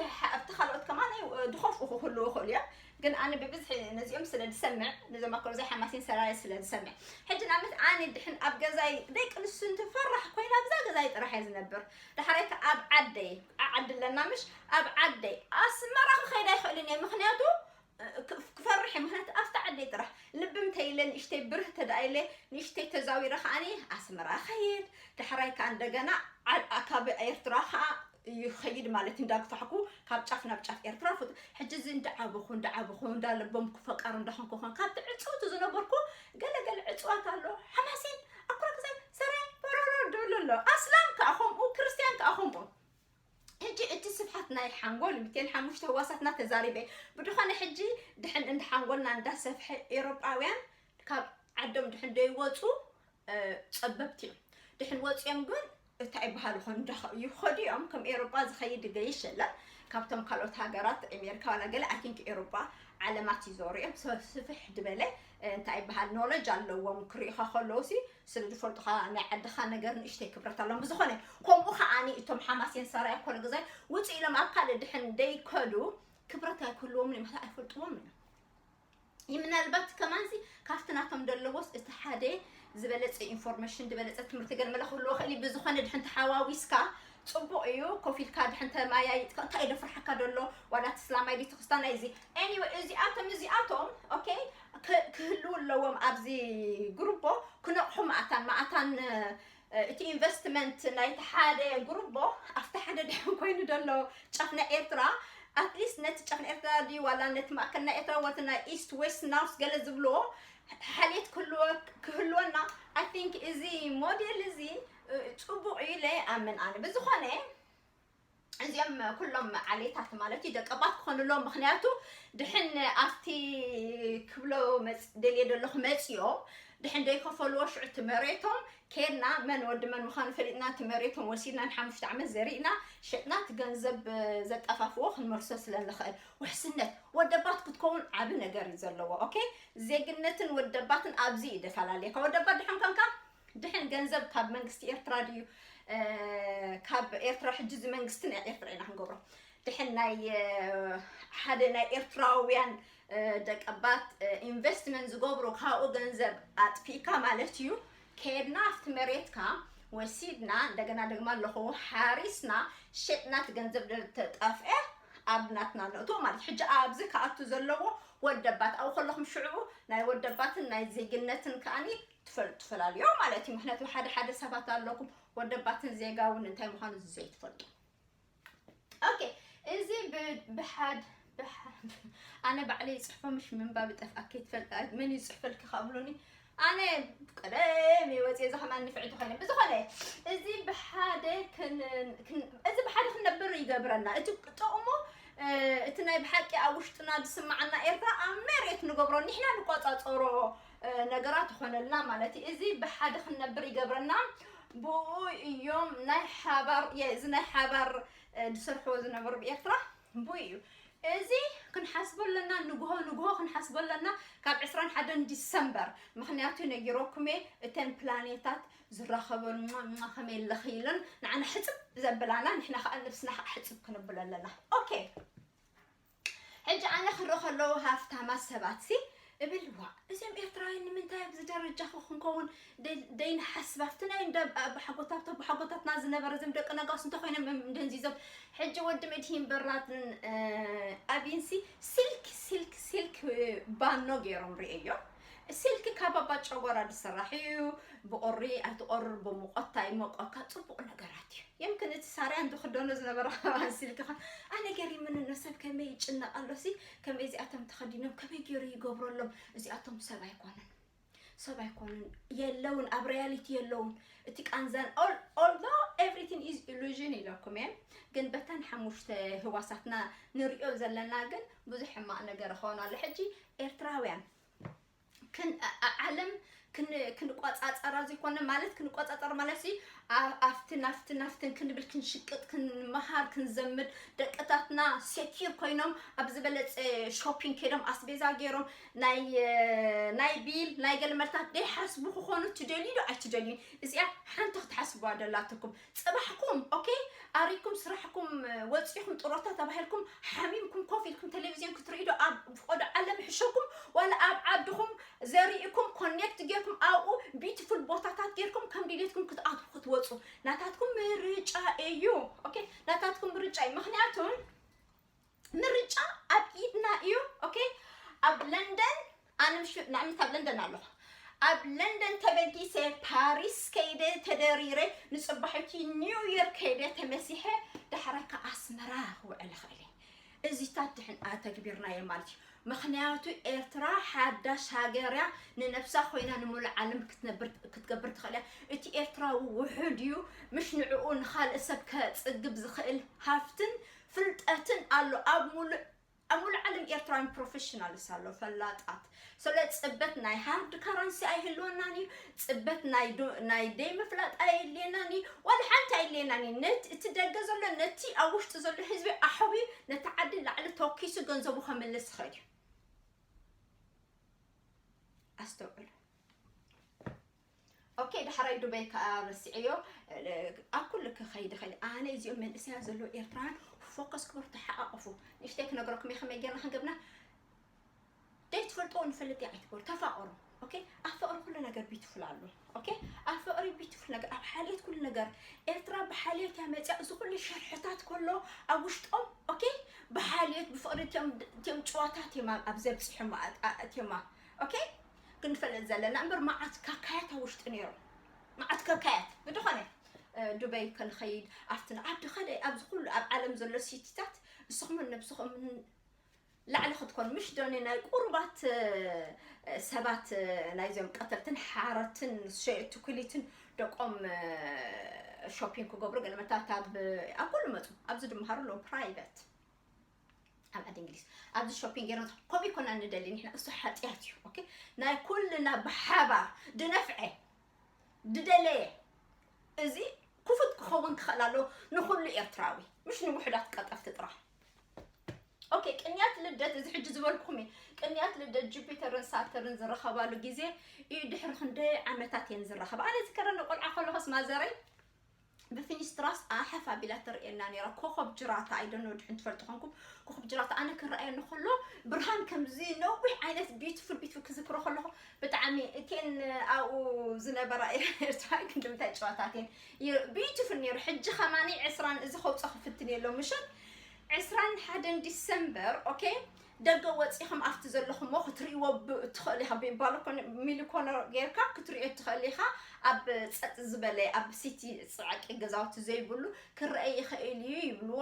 ካልኦት ከማን ድኸፍኡ ክህልዉ ይኽእሉ እዮም። ግን ኣነ ብብዝሒ ነዚኦም ስለ ዝሰምዕ፣ ነዞም ኣኮሎ ዘይሓማሲን ሰራየ ስለ ዝሰምዕ፣ ሕጂ ንኣብነት ኣነ ድሕን ኣብ ገዛይ ደቂ ኣንስትዮ እንትፈራሕ ኮይና ኣብዛ ገዛይ ጥራሕ እየ ዝነብር። ዳሕራይ ከ ኣብ ዓደይ፣ ዓዲ ኣለና ምሽ፣ ኣብ ዓደይ ኣስመራ ክኸይድ ኣይኽእልን እየ። ምኽንያቱ ክፈርሕ እየ። ምኽንያቱ ኣብቲ ዓደይ ጥራሕ ልቢ እንተይለ ንእሽተይ ብርህ ተደኣይለ ንእሽተይ ተዛዊረ ከዓኒ ኣስመራ ኸይድ። ዳሕራይ ከኣ እንደገና ካብ ኤርትራ ከኣ ይኸይድ ማለት እንዳግፋሕኩ ካብ ጫፍ ናብ ጫፍ ኤርትራ ፍቱ። ሕጂ እዚ እንዳዓበኹ እንዳዓበኹ እንዳለቦም ክፈቃር እንዳኾንኩ ኾን ካብቲ ዕፅውቲ ዝነበርኩ ገለ ገለ ዕፅዋት ኣሎ። ሓማሲን ኣኩረክዘ ሰራይ በረሮ ድብሉ ኣሎ። ኣስላም ከኣ ከምኡ፣ ክርስትያን ከኣ ከምኡ። ሕጂ እቲ ስፍሓት ናይ ሓንጎል ምትን ሓሙሽተ ህዋሳትና ተዛሪበ። ብድኾነ ሕጂ ድሕን እንዳ ሓንጎልና እንዳሰፍሐ ኤሮጳውያን ካብ ዓዶም ድሕን ደይወፁ ፀበብቲ እዮም። ድሕን ወፂኦም ግን እንታይ ይበሃሉ ኾን ይኸዱ እዮም። ከም ኤሮጳ ዝኸይድ ገይሽ የለን። ካብቶም ካልኦት ሃገራት ኣሜሪካ ዋላ ገለ ኣይ ቲንክ ኤሮጳ ዓለማት ይዞሩ እዮም። ስፍሕ ድበለ እንታይ ይበሃል ኖለጅ ኣለዎም ክሪኢኻ ከለዉ ሲ ስለ ዝፈልጡኻ ናይ ዓድኻ ነገር ንእሽተይ ክብረት ኣሎም። ብዝኾነ ከምኡ ከዓኒ እቶም ሓማሴን ሰራይ ኮለ ግዛይ ውፅእ ኢሎም ኣብ ካልእ ድሕን ደይከዱ ክብረት ኣይክህልዎም እዮም። ኣይፈልጥዎም እዮም። ይህ ምናልባት ከማንዚ ካብቲ ናቶም ደለዎስ እቲ ሓደ ዝበለፀ ኢንፎርሜሽን ዝበለፀ ትምህርቲ ገለ መለ ክህልዎ ክእል። ብዝኾነ ድሕን ተሓዋዊስካ ፅቡቕ እዩ። ኮፍ ኢልካ ድሕን ተማያይጥካ እንታይ እዩ ደፍርሓካ ደሎ ዋላ እቲ ስላማይ ድዩ ክርስታናይ እዚ። Anyway እዚኣቶም እዚኣቶም ኦኬ ክህልው ኣለዎም ኣብዚ ግሩቦ ክነቕሑ ማእታን ማእታን እቲ ኢንቨስትመንት ናይቲ ሓደ ግሩቦ ኣብቲ ሓደ ድሕን ኮይኑ ደሎ ጫፍ ናይ ኤርትራ ኣትሊስት ነቲ ጫፍ ናይ ኤርትራ ድዩ ዋላ ነቲ ማእከል ናይ ኤርትራ ወቲ ናይ ኢስት ዌስት ናውስ ገለ ዝብልዎ ሓልየት ክህልወና I think እዚ ሞዴል እዚ ፅቡቕ እዩ ኢለ ኣምን ኣነ። ብዝኾነ እዚኦም ኩሎም ዓሌታት ማለት እዩ ደቀባት ክኾኑ ኣለዎም። ምኽንያቱ ድሕን ኣብቲ ክብሎ ደልየ ዘለኹ መፅኦም ድሕን ደይከፈልዎ ሽዑ እቲ መሬቶም ኬድና መን ወዲ መን ምዃኑ ፈሊጥና እቲ መሬቶም ወሲድና ንሓሙሽተ ዓመት ዘሪእና ሽጥና እቲ ገንዘብ ዘጠፋፍዎ ክንመልሶ ስለ ንኽእል ውሕስነት ወደባት ክትከውን ዓቢ ነገር እዩ ዘለዎ። ኦኬ፣ ዜግነትን ወደባትን ኣብዚ እዩ ደፈላለየ። ካብ ወደባት ድሕን ኮንካ ድሕን ገንዘብ ካብ መንግስቲ ኤርትራ ድዩ ካብ ኤርትራ ሕጂ እዚ መንግስቲ ናይ ኤርትራ ኢና ክንገብሮ ድሕን ናይ ሓደ ናይ ኤርትራውያን ደቀባት ኢንቨስትመንት ዝገብሩ ካብኡ ገንዘብ ኣጥፊእካ ማለት እዩ። ከድና ኣብቲ መሬትካ ወሲድና እንደገና ደግማ ኣለኹ ሓሪስና ሸጥና እቲ ገንዘብ ተጣፍአ ኣብ ናትና ነእቶ ማለት ሕጂ ኣብዚ ክኣቱ ዘለዎ ወደባት ኣብኡ ከለኹም ሽዕኡ ናይ ወደባትን ናይ ዜግነትን ከኣኒ ትፈልጡ ትፈላልዮ ማለት እዩ። ምክንያቱ ሓደ ሓደ ሰባት ኣለኩም ወደባትን ዜጋ እውን እንታይ ምዃኑ ዘይትፈልጡ። ኦኬ እዚ ብሓድ ኣነ ባዕለይ ይፅሕፎ ምሽ ምንባብ ጠፍኣ ከይትፈልጣ መን ይፅሕፈልኪ ካብሉኒ ኣነ ቀደም ይወፅየ እዚ ከማን ንፍዕቲ ኮይነ ብዝኾነ እዚ ብሓደ እዚ ብሓደ ክንነብር ይገብረና እቲ ጥቕሙ እቲ ናይ ብሓቂ ኣብ ውሽጥና ዝስማዓና ኤርትራ ኣብ መሬት ንገብሮ ንሕና ንቆፃፀሮ ነገራት ይኾነልና ማለት እዩ። እዚ ብሓደ ክንነብር ይገብረና። ብኡ እዮም ናይ ሓባር እዚ ናይ ሓባር ዝሰርሕዎ ዝነበሩ ብኤርትራ ብኡ እዩ። እዚ ክንሓስቦ ኣለና ንግሆ ንግሆ ክንሓስቦ ኣለና ካብ ዕስራን ሓደን ዲሰምበር ምክንያቱ ነጊረኩም እየ እተን ፕላኔታት ዝራኸበሉ ከመይ ለኽይልን ንዓና ሕፅብ ዘብላና ንሕና ከዓ ነብስና ከዓ ሕፅብ ክንብሎ ኣለና። ኦኬ ሕጂ ኣነ ክርኢ ከለዉ ሃፍታማት ሰባት ሲ እብል ዋ እዚም ኤርትራውያን ንምንታይ ኣብዚ ደረጃ ክንከውን ደይንሓስብ ኣብቲ ናይ እንደ ኣቦሓጎታት ኣቦሓጎታትና ዝነበረ እዚም ደቂ ነጋስ እንተኮይኖም እንደንዚዞም ሕጂ ወዲ መድሂን በራድን ኣብይንሲ ሲልክ ሲልክ ሲልክ ባኖ ገይሮም ርእዮ። ሲልክ ካብ ኣባ ጨጎራ ዝስራሕ እዩ። ብቁሪ ኣይትቆርር ብሙቆት ኣይሞቀካ ፅቡቅ ነገራት እዩ። የምክን እቲ ሳርያን ዝክደኖ ዝነበረ ክባን ሲልክ ኸ ኣነ ገሪምኒ እኖ ሰብ ከመይ ይጭነቅ ኣሎ ሲ ከመይ እዚኣቶም ተኸዲኖም ከመይ ገይሩ ይገብረሎም እዚኣቶም ሰብ ኣይኮኑን ሰብ ኣይኮኑን የለውን ኣብ reality የለውን እቲ ቃንዛን although everything is illusion ኢለኩም እየ ግን በተን ሓሙሽተ ህዋሳትና ንሪኦ ዘለና ግን ብዙሕ ሕማቅ ነገር ይኸውን ኣሎ ሕጂ ኤርትራውያን ዓለም ክንቆፃፀራ ዘይኮነ ማለት ክንቆፃፀር ማለት ሲ ኣብትን ኣብትን ኣብትን ክንብል ክንሽቅጥ ክንመሃር ክንዘምድ ደቅታትና secure ኮይኖም ኣብ ዝበለፀ shopping ከይዶም ኣስቤዛ ገይሮም ናይ bill ናይ ገለመልታት ደይሓስቡ ክኾኑ ትደልዩ ዶ ኣይትደልዩን? እዚኣ ሓንቲ ክትሓስቡዋ ደላትኩም ፅባሕኩም okay ኣሪኩም ስራሕኩም ወፂኹም ጥሮታ ተባሂልኩም ሓሚምኩም ኮፍ ኢልኩም ቴሌቪዝዮን ክትርእዩ ዶ ኣብ ፍቆዶ ዓለም ይሕሸኩም ዋላ ኣብ ዓድኹም ዘሪእኩም connect ጌርኩም ኣብኡ beautiful ቦታታት ጌርኩም ከም ድሌትኩም ክትኣትዉ ክትወፁ ናታትኩም ምርጫ እዩ። okay ናታትኩም ምርጫ እዩ ምክንያቱ ምርጫ ኣብ ኢድና እዩ። okay ኣብ ለንደን ኣነ ምሽ ንኣብነት ኣብ ለንደን ኣለኹ ኣብ ለንደን ተበጊሰ ፓሪስ ከይደ ተደሪረ ንፅባሒቲ new year ከይደ ተመሲሐ ዳሕራይ ከዓ ኣስመራ ክውዕል ይኽእል እየ። እዚታት ድሕን ኣተግቢርናዮ ማለት እዩ። ምክንያቱ ኤርትራ ሓዳሽ ሃገር እያ ንነብሳ ኮይና ንሙሉእ ዓለም ክትገብር ትኽእል እያ። እቲ ኤርትራዊ ውሑድ እዩ ምሽ ንዕኡ ንኻልእ ሰብ ከፅግብ ዝኽእል ሃፍትን ፍልጠትን ኣሎ ኣብ ሙሉእ ኣብ ሙሉ ዓለም ኤርትራውያን professionals ኣሎ ፈላጣት ስለ ፅበት ናይ hard currency ኣይህልወናን እዩ ፅበት ናይ ደይ ምፍላጥ ኣየድልየናን እዩ ዋላ ሓንቲ ኣየድልየናን እዩ ነት እቲ ደገ ዘሎ ነቲ ኣብ ውሽጢ ዘሎ ህዝቢ ኣሕዊ ነቲ ዓዲ ላዕሊ ተኪሱ ገንዘቡ ከምልስ ይኽእል እዩ ኣስተውዕሉ okay ዳሕራይ ዱበይ ከዓ ረሲዐዮ ኣብ ኩሉ ክኸይድ ኸይድ ኣነ እዚኦም መንእሰያ ዘለዉ ኤርትራውያን focus ክበሩ ተሓቃቀፉ ንእሽተይ ክነግረኩም እየ ከመይ ጌርና ክንገብና ደይ ትፈልጥዎ ንፈልጥ እያ ኣይትበሉ ተፋቀሩ okay ኣብ ፍቅሪ ኩሉ ነገር beautiful ኣሎ okay ኣብ ፍቅሪ beautiful ነገር ኣብ ሓልየት ኩሉ ነገር ኤርትራ ብሓልየት እያ መፅያ እዚ ኩሉ ሸርሕታት ከሎ ኣብ ውሽጦም okay ብሓልየት ብፍቅሪ እትዮም ጭዋታት እዮም ኣብዚ ኣብፅሖም ኣትዮማ okay ክንፈልጥ ዘለና እምበር መዓት ካካያት ኣብ ውሽጢ ነይሮም መዓት ካካያት ብድኾነ ዱበይ ከንኸይድ ኣብቲ ዓዲ ኸደ ኣብዚ ኩሉ ኣብ ዓለም ዘሎ ሲቲታት ንስኹምን ነብስኹም ላዕሊ ክትኮኑ ምሽ ዶኒ ናይ ቁሩባት ሰባት ናይዞም ቀተልትን ሓረትን ሸየጥቲ ኩሊትን ደቆም shopping ክገብሩ ገለመታት ኣብ ኣብ ኩሉ መፁ ኣብዚ ድምሃሩ ኣለዉ private ኣብ ዓዲ እንግሊዝ ኣብዚ shopping ገይርና ከምኡ ይኮና ንደሊ ንሕና እሱ ሓጢኣት እዩ okay ናይ ኩልና ብሓባር ድነፍዐ ድደለየ እዚ ክፉት ክኸውን ክኽእል ኣለዎ ንኹሉ ኤርትራዊ ምሽ ንውሑዳት ቀጠፍቲ ጥራሕ okay ቅንያት ልደት እዚ ሕጂ ዝበልኩም እዩ ቅንያት ልደት ጁፒተርን ሳተርን ዝረኸባሉ ግዜ እዩ ድሕሪ ክንደይ ዓመታት እየን ዝረኸባ ኣነ ዝከረኒ ቆልዓ ከለኹስ ማዘረይ ብፊኒስትራስ ኣሓፍ ኣቢላ ትርእየና ነይራ። ኮኸብ ጅራታ፣ I don't know ድሕን ትፈልጡ ኾንኩም፣ ኮኸብ ጅራታ ኣነ ክረኣየኒ ከሎ ብርሃን ከምዚ ነዊሕ ዓይነት beautiful beautiful ክዝክሮ ከለኹ ብጣዕሚ እቴን ኣብኡ ዝነበራ ኤርትራ ክንዲ ምንታይ ጨዋታቴን beautiful ነይሩ። ሕጂ ከማኒ ዕስራን እዚ ከውፀ ክፍትን የሎ ምሸት ዕስራን ሓደን ዲሰምበር okay ደገ ወፂኹም ኣብቲ ዘለኹሞ ክትርእይዎ ትኽእል ኢኻ። ቢባሎ ሚሊኮነር ጌርካ ክትርእዮ ትኽእል ኢኻ። ኣብ ጸጥ ዝበለ ኣብ ሲቲ ጻዕቂ ገዛውቲ ዘይብሉ ክረአ ይኽእል እዩ ይብልዎ።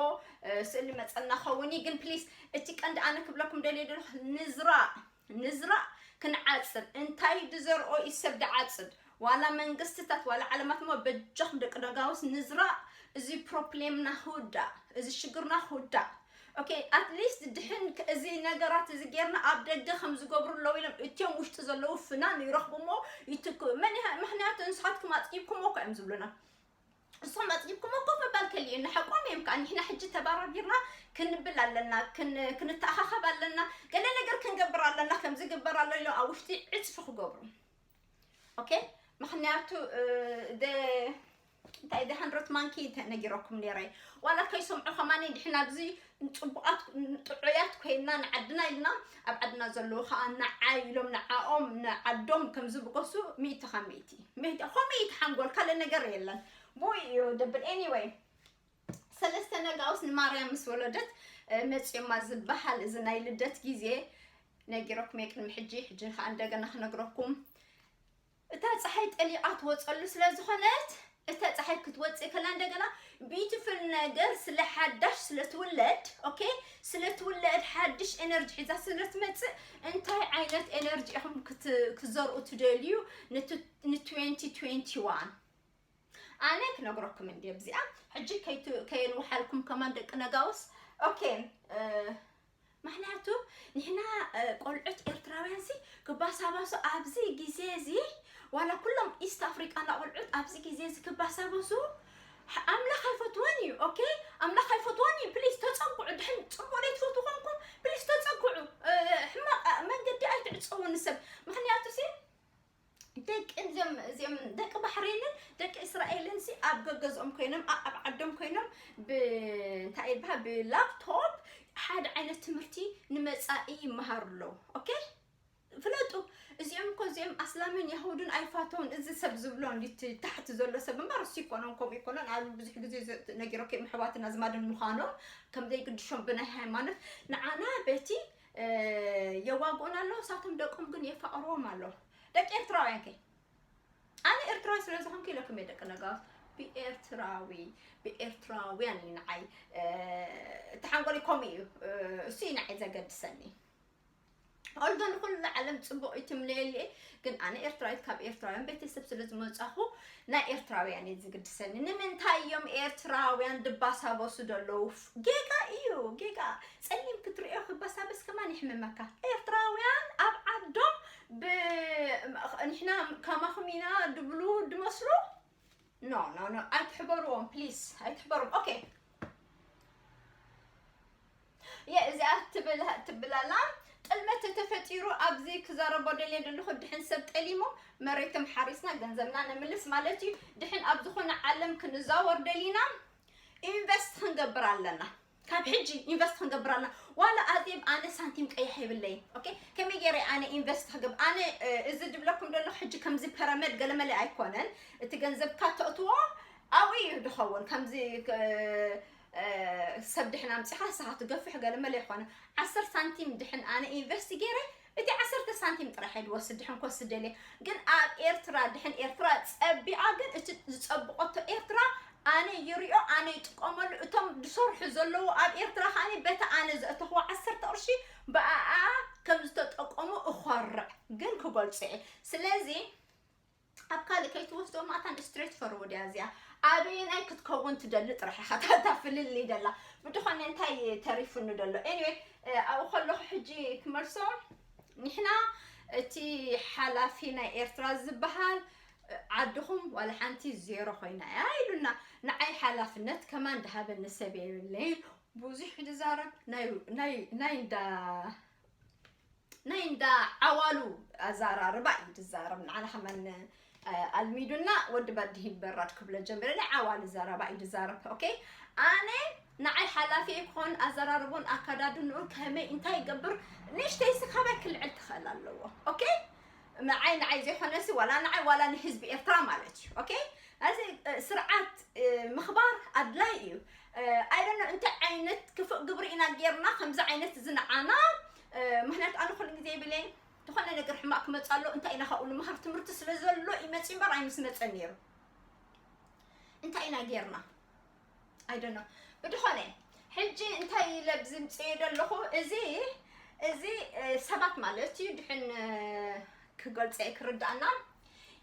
ስእሊ መጸና ኸውን እዩ ግን ፕሊስ እቲ ቀንዲ ኣነ ክብለኩም ደልየ ደለኹ ንዝራእ ንዝራእ ክንዓጽድ እንታይ ድዘርኦ እዩ ሰብ ድዓጽድ ዋላ መንግስትታት ዋላ ዓለማት ሞ በጃኹም ደቂ ደጋውስ ንዝራእ እዚ ፕሮብሌምና ክውዳእ እዚ ሽግርና ክውዳእ okay at least ድሕን እዚ ነገራት እዚ ጌርና ኣብ ደገ ከም ዝገብሩ ኣለዉ ኢሎም እትዮም ውሽጢ ዘለዉ ፍናን ይረኽቡ ሞ ይትክኡ መን ምክንያቱ ንስኻትኩም ኣፅጊብኩም እኮ እዮም ዝብሉና እሶም ኣፅጊብኩም ኮፍ ምባል ከልዩና ሓቆም እዮም ከዓ ንሕና ሕጂ ተባራቢርና ክንብል ኣለና ክንተኣኻኸብ ኣለና ገለ ነገር ክንገብር ኣለና ከምዚ ግበር ኣሎ ኢሎም ኣብ ውሽጢ ዕፅፊ ክገብሩ okay ምክንያቱ እንታይ ደ ሃንድረት ማንኪ ነጊረኩም ነይረ ዋላ ከይሰምዑ ከማኒ ድሕና ኣብዚ ፅቡቃት ጥዑያት ኮይና ንዓድና ኢልና ኣብ ዓድና ዘለዉ ከዓ ንዓይ ኢሎም ንዓኦም ንዓዶም ከም ዝብገሱ ሚእቲ ካብ ሚእቲ ከምኡ እዩ ተሓንጎል ካልእ ነገር የለን ብኡ እዩ ደብል anyway ሰለስተ ነጋውስ ንማርያም ምስ ወለደት መፅዮማ ዝበሃል እዚ ናይ ልደት ግዜ ነጊረኩም የቅድሚ ሕጂ ሕጂ ከዓ እንደገና ክነግረኩም እታ ፀሓይ ጠሊቓ ትወፀሉ ስለ ዝኾነት እታ ፀሓይ ክትወፅእ ከላ እንደገና beautiful ነገር ስለ ሓዳሽ ስለ ትውለድ okay ስለ ትውለድ ሓድሽ energy ሒዛ ስለ ትመፅእ እንታይ ዓይነት energy ኢኹም ክትዘርኡ ትደልዩ ን twenty twenty one ኣነ ክነግረኩም እንዲ ኣብዚኣ ሕጂ ከየንውሓልኩም ከማን ደቂ ነጋውስ okay ምክንያቱ ንሕና ቆልዑት ኤርትራውያን ሲ ክባሳባሱ ኣብዚ ግዜ እዚ ዋላ ኩሎም ኢስት ኣፍሪቃና ቆልዑት ኣብዚ ግዜ እዚ ክባሳበሱ ኣምላኽ ኣይፈትወን እዩ okay ኣምላኽ ኣይፈትወን እዩ ፕሊስ ተፀንቁዑ ድሕን ፅቡቅ ዘይትፈትዉ ኮንኩም ፕሊስ ተፀንቁዑ ሕማቅ መንገዲ ኣይትዕፀዉ ንሰብ ምክንያቱ ሲ ደቂ እዚኦም እዚኦም ደቂ ባሕሬንን ደቂ እስራኤልን ሲ ኣብ ገገዝኦም ኮይኖም ኣብ ዓዶም ኮይኖም እንታይ ይበሃል ብላፕቶፕ ሓደ ዓይነት ትምህርቲ ንመፃኢ ይመሃሩ ኣለዉ okay ፍለጡ እዚኦም እኮ እዚኦም ኣስላምን የሁድን ኣይፋተውን እዚ ሰብ ዝብሎ እንዲ ታሕቲ ዘሎ ሰብ እምበር እሱ ይኮኖን ከምኡ ይኮኖን ኣብ ብዙሕ ግዜ ነጊሮ ከም ኣሕዋትን ኣዝማድን ምዃኖም ከም ዘይግድሾም ብናይ ሃይማኖት ንዓና በቲ የዋግኡና ኣለዉ ሳቶም ደቆም ግን የፋቅርዎም ኣለዉ ደቂ ኤርትራውያን ከ ኣነ ኤርትራዊ ስለ ዝኾንኩ ኢለኩም እየ ደቂ ነጋውስ ብኤርትራዊ ብኤርትራውያን እዩ ንዓይ እቲ ሓንጎለይ ከምኡ እዩ እሱ እዩ ንዓይ ዘገድሰኒ ኦልዶ ንኩሉ ዓለም ፅቡቅ እዩ ትምነየሉ እየ ግን ኣነ ኤርትራዊት ካብ ኤርትራውያን ቤተሰብ ስለ ዝመፃኹ ናይ ኤርትራውያን እዩ ዝግድሰኒ ንምንታይ እዮም ኤርትራውያን ድባሳበሱ ደለዉ ጌጋ እዩ ጌጋ ፀሊም ክትሪኦ ክበሳበስ ከማን ይሕምመካ ኤርትራውያን ኣብ ዓዶም ንሕና ከማኹም ኢና ድብሉ ድመስሉ no no no ኣይትሕበርዎም please ኣይትሕበርዎም okay የ እዚኣ ትብል ትብላላ ጥልመት ተፈጢሩ ኣብዚ ክዛረቦ ደልየ ደለኹ ድሕን ሰብ ጠሊሙ መሬቶም ሓሪስና ገንዘብና ንምልስ ማለት እዩ ድሕን ኣብ ዝኾነ ዓለም ክንዛወር ደሊና ኢንቨስት ክንገብር ኣለና ካብ ሕጂ ኢንቨስት ክንገብር ኣለና ዋላ ኣዜብ ኣነ ሳንቲም ቀይሕ የብለይ okay ከመይ ገይረ ኣነ ኢንቨስት ክገብር ኣነ እዚ ድብለኩም ደሎ ሕጂ ከምዚ ፐረመድ ገለመለ ኣይኮነን እቲ ገንዘብካ ተእትዎ ኣብኡ እዩ ድኸውን ከምዚ ሰብ ድሕን ኣምፂኻ ንስኻ ትገፍሕ ገለመለ ይኮነ ዓስር ሳንቲም ድሕን ኣነ ኢንቨስት ገይረ እቲ ዓሰርተ ሳንቲም ጥራሕ እየ ድወስድ ድሕን ክወስድ ደልየ ግን ኣብ ኤርትራ ድሕን ኤርትራ ፀቢቓ ግን እቲ ዝፀብቐቶ ኤርትራ ኣነ ይሪኦ ኣነ ይጥቀመሉ እቶም ዝሰርሑ ዘለዉ ኣብ ኤርትራ ከዓ በቲ ኣነ ዘእተኽዎ ዓሰርተ ቅርሺ ብኣኣ ከም ዝተጠቀሙ እኾርዕ ግን ክገልፆ እየ ስለዚ ኣብ ካልእ ከይትወስዶ ማእታን ስትሬት ፈርወርድ እያ እዚኣ ኣበየናይ ክትከውን ትደሊ ጥራሕ ኢኻ ታታ ፍልል ይደላ ብድኾነ እንታይ ተሪፉኒ ደሎ anyway ኣብኡ ከለኹ ሕጂ ክመልሶ ንሕና እቲ ሓላፊ ናይ ኤርትራ ዝበሃል ዓድኹም ዋላ ሓንቲ ዜሮ ኮይና እያ ኢሉና ንዓይ ሓላፍነት ከማን ድሃበኒ ሰብ የብለይን ብዙሕ ድዛረብ ናይ እንዳ ናይ እንዳ ዓዋሉ ኣዛራርባ እዩ ድዛረብ ንዓና ከማን ኣልሚዱና ወዲ በድሂን በራድ ክብሎ ጀመረ። ናይ ዓዋሊ ዘረባ እዩ ዝዛረብ። ኦኬ፣ ኣነ ንዓይ ሓላፊ ክኾን ኣዘራርቦን ኣከዳድንኡን ከመይ እንታይ ይገብር ንእሽተይ ሲ ካባይ ክልዕል ትኽእል ኣለዎ። ኦኬ፣ ንዓይ ንዓይ ዘይኮነሲ ዋላ ንዓይ ዋላ ንህዝቢ ኤርትራ ማለት እዩ። ኦኬ፣ እዚ ስርዓት ምኽባር ኣድላይ እዩ። ኣይደኖ እንታይ ዓይነት ክፉእ ግብሪ ኢና ጌርና ከምዚ ዓይነት ዝንዓና። ምክንያቱ ኣነ ኩሉ ግዜ ይብል እየ ዝኾነ ነገር ሕማቕ ክመፅእ ኣሎ እንታይ ኢና ካብኡ ንምሃር ትምህርቲ ስለ ዘሎ ይመፅእ እምበር ኣይምስ መፀን ነይሩ። እንታይ ኢና ጌርና? ኣይደኖ ብድኾነ ሕጂ እንታይ ኢለ ብዝምፅእ ዘለኹ እዚ እዚ ሰባት ማለት እዩ ድሕን ክገልፀ ክርዳእና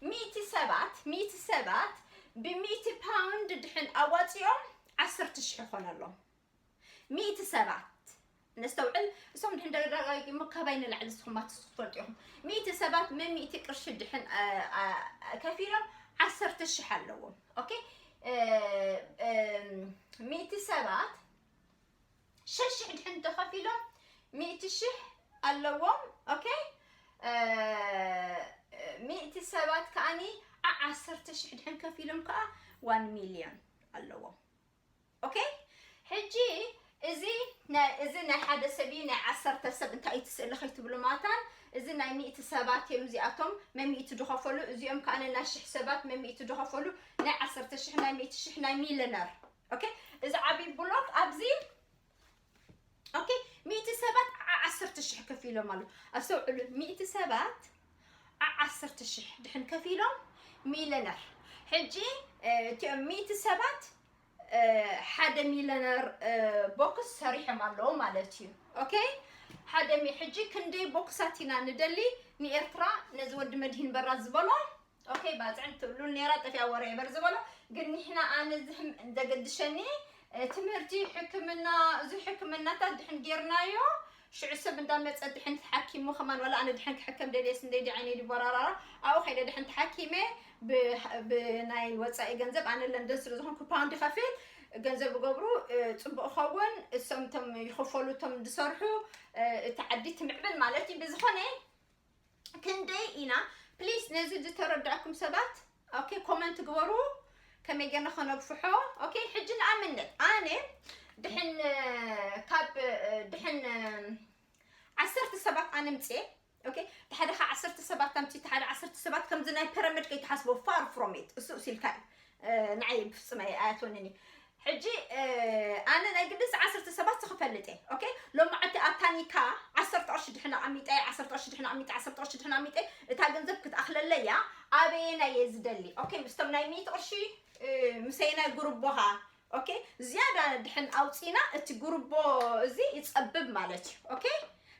ሚእቲ ሰባት ሚእቲ ሰባት ብሚእቲ ፓውንድ ድሕን ኣዋፂኦም ዓሰርተ ሽሕ ይኾነሎም። ሚእቲ ሰባት ነስተውዕል። እሶም ድሕን ደጋጊሞ ካባይ ንላዕሊ ንስኹም ኣትስ ትፈልጡ ኢኹም። ሚእቲ ሰባት መሚእቲ ቅርሺ ድሕን ከፊሎም ዓሰርተ ሽሕ ኣለዎም። ኦኬ፣ ሚእቲ ሰባት ሽሕ ሽሕ ድሕን ተኸፊሎም ሚእቲ ሽሕ ኣለዎም። ኦኬ፣ ሚእቲ ሰባት ከዓኒ ዓሰርተ ሽሕ ድሕን ከፊሎም ከዓ ዋን ሚልዮን ኣለዎም። ኦኬ፣ ሕጂ እዚ እዚ ናይ ሓደ ሰብ እዩ፣ ናይ ዓሰርተ ሰብ እንታይ እዩ ትስእሊ ከይትብሉ ማታን። እዚ ናይ ሚእቲ ሰባት እዮም እዚኣቶም መሚእቲ ዝኸፈሉ፣ እዚኦም ከዓ ናይ ሽሕ ሰባት መሚእቲ ዝኸፈሉ፣ ናይ ዓሰርተ ሽሕ ናይ ሚእቲ ሽሕ ናይ ሚለነር። ኦኬ፣ እዚ ዓብዪ ብሎክ ኣብዚ ኦኬ፣ ሚእቲ ሰባት ዓሰርተ ሽሕ ከፊሎም ኣለዉ። ኣስተውዕሉ፣ ሚእቲ ሰባት ዓሰርተ ሽሕ ድሕን ከፊሎም ሚለነር። ሕጂ እቲኦም ሚእቲ ሰባት ሓደ ሚለነር ቦክስ ሰሪሖም ኣለዉ ማለት እዩ። ኦኬ፣ ሓደ ሕጂ ክንደይ ቦክሳት ኢና ንደሊ ንኤርትራ ነዚ ወዲ መድሂን በራ ዝበሎ? ኦኬ፣ ባፅዕን ትብሉ ኔራ ጠፊያ ወረ ይበር ዝበሎ። ግን ንሕና ኣነ ዝህም ዘገድሸኒ ትምህርቲ ሕክምና፣ እዚ ሕክምናታት ድሕን ጌርናዮ ሽዑ ሰብ እንዳመፀ ድሕን ተሓኪሙ ከማን ዋላ ኣነ ድሕን ክሕከም ደልየስ እንደይ ዲ ዓይነይ ድበራራራ ኣብኡ ከይደ ድሕን ተሓኪመ ብናይ ወፃኢ ገንዘብ ኣነ ለንደን ስለ ዝኾንኩ ፓውንድ ይኸፍል ገንዘብ ይገብሩ። ፅቡቅ ኸውን እሶም ቶም ይኸፈሉ ቶም ዝሰርሑ እቲ ዓዲ ትምዕብል ማለት እዩ። ብዝኾነ ክንደይ ኢና ፕሊስ ነዚ ዝተረዳእኩም ሰባት ኦኬ ኮመንት ግበሩ። ከመይ ገና ከነግፍሖ። ኦኬ፣ ሕጂ ንኣብነት ኣነ ድሕን ካብ ድሕን ዓሰርተ ሰባት ኣነ ምፅኤ። ኦኬ፣ ሓደ ካ ዓሰርተ ሰባት ኣምፂ ሓደ ዓሰርተ ሰባት ከምዚ ናይ ፒራሚድ ከይትሓስቦ far from it እሱ ሲልካ እዩ። ንዓይ ብፍፅም ኣያትወንን እዩ። ሕጂ ኣነ ናይ ግድስ ዓሰርተ ሰባት ክፈልጥ እየ። ኦኬ፣ ሎማዓቲ ኣብ ታኒካ ዓሰርተ ቅርሺ ድሕን ኣሚጠ ዓሰርተ ቅርሺ ድሕን ኣሚጠ ዓሰርተ ቅርሺ ድሕን ኣሚጠ እታ ገንዘብ ክትኣኽለለያ ኣበየናይ እየ ዝደሊ? ኦኬ፣ ምስቶም ናይ ሚእቲ ቅርሺ ምሰየናይ ጉርቦኻ ኦኬ፣ ዝያዳ ድሕን ኣውፂና እቲ ጉርቦ እዚ ይፀብብ ማለት እዩ። ኦኬ፣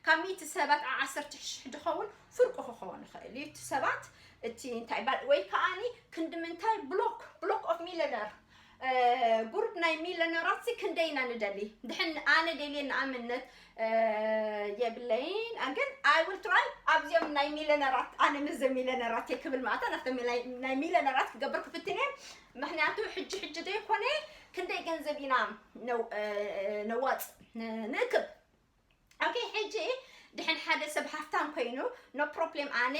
ካብ ሚእቲ ሰባት ዓ ዓሰርተ ሽሕ ድኸውን ፍርቁ ክኸውን ይኽእል እዩ። እቲ ሰባት እቲ እንታይ ባል ወይ ከዓኒ ክንዲ ምንታይ ብሎክ ብሎክ ኦፍ ሚለነር ጉሩፕ ናይ ሚለነራት ሲ ክንደይ ኢና ንደሊ? ድሕን ኣነ ደልየ ንኣምነት የብለይን ኣገን I will try ኣብዚኦም ናይ ሚለነራት ኣነ ምዘ ሚለነራት ክብል ማእታ ናብቶም ናይ ሚለነራት ክገብር ክፍትን እየ። ምክንያቱ ሕጂ ሕጂ ዘይኮነ ክንደይ ገንዘብ ኢና ነዋፅ ንእክብ። ኦኬ፣ ሕጂ ድሕን ሓደ ሰብ ሃፍታም ኮይኑ no problem ኣነ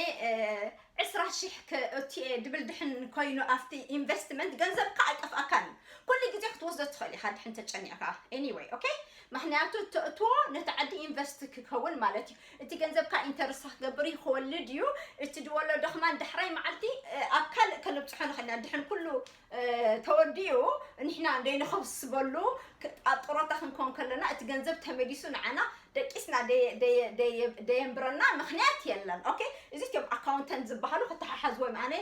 ዕስራ ሽሕ ክእትየ ድብል ድሕን ኮይኑ ኣብቲ ኢንቨስትመንት ገንዘብካ ኣይጠፍኣካን እዩ። ኩሉ ግዜ ክትወስዶ ትኽእል ኢኻ ድሕን ተጨኒቕካ። Anyway ኦኬ፣ ምክንያቱ ተእትዎ ነቲ ዓዲ ኢንቨስት ክከውን ማለት እዩ። እቲ ገንዘብካ ኢንተረስት ክገብር እዩ ክወልድ እዩ። እቲ ድወሎ ደኽማን ዳሕራይ መዓልቲ ኣብ ካልእ ከነብፅሖ ንኽእል ኢና። ድሕን ኩሉ ተወዲኡ ንሕና ደይንኸብስበሉ ኣብ ጥሮታ ክንከውን ከለና እቲ ገንዘብ ተመሊሱ ንዓና ደቂስና ደየንብረና ምክንያት የለን። ኦኬ፣ እዚ እቲኦም ኣካውንተንት ዝበሃሉ ክተሓሓዝዎም ኣነ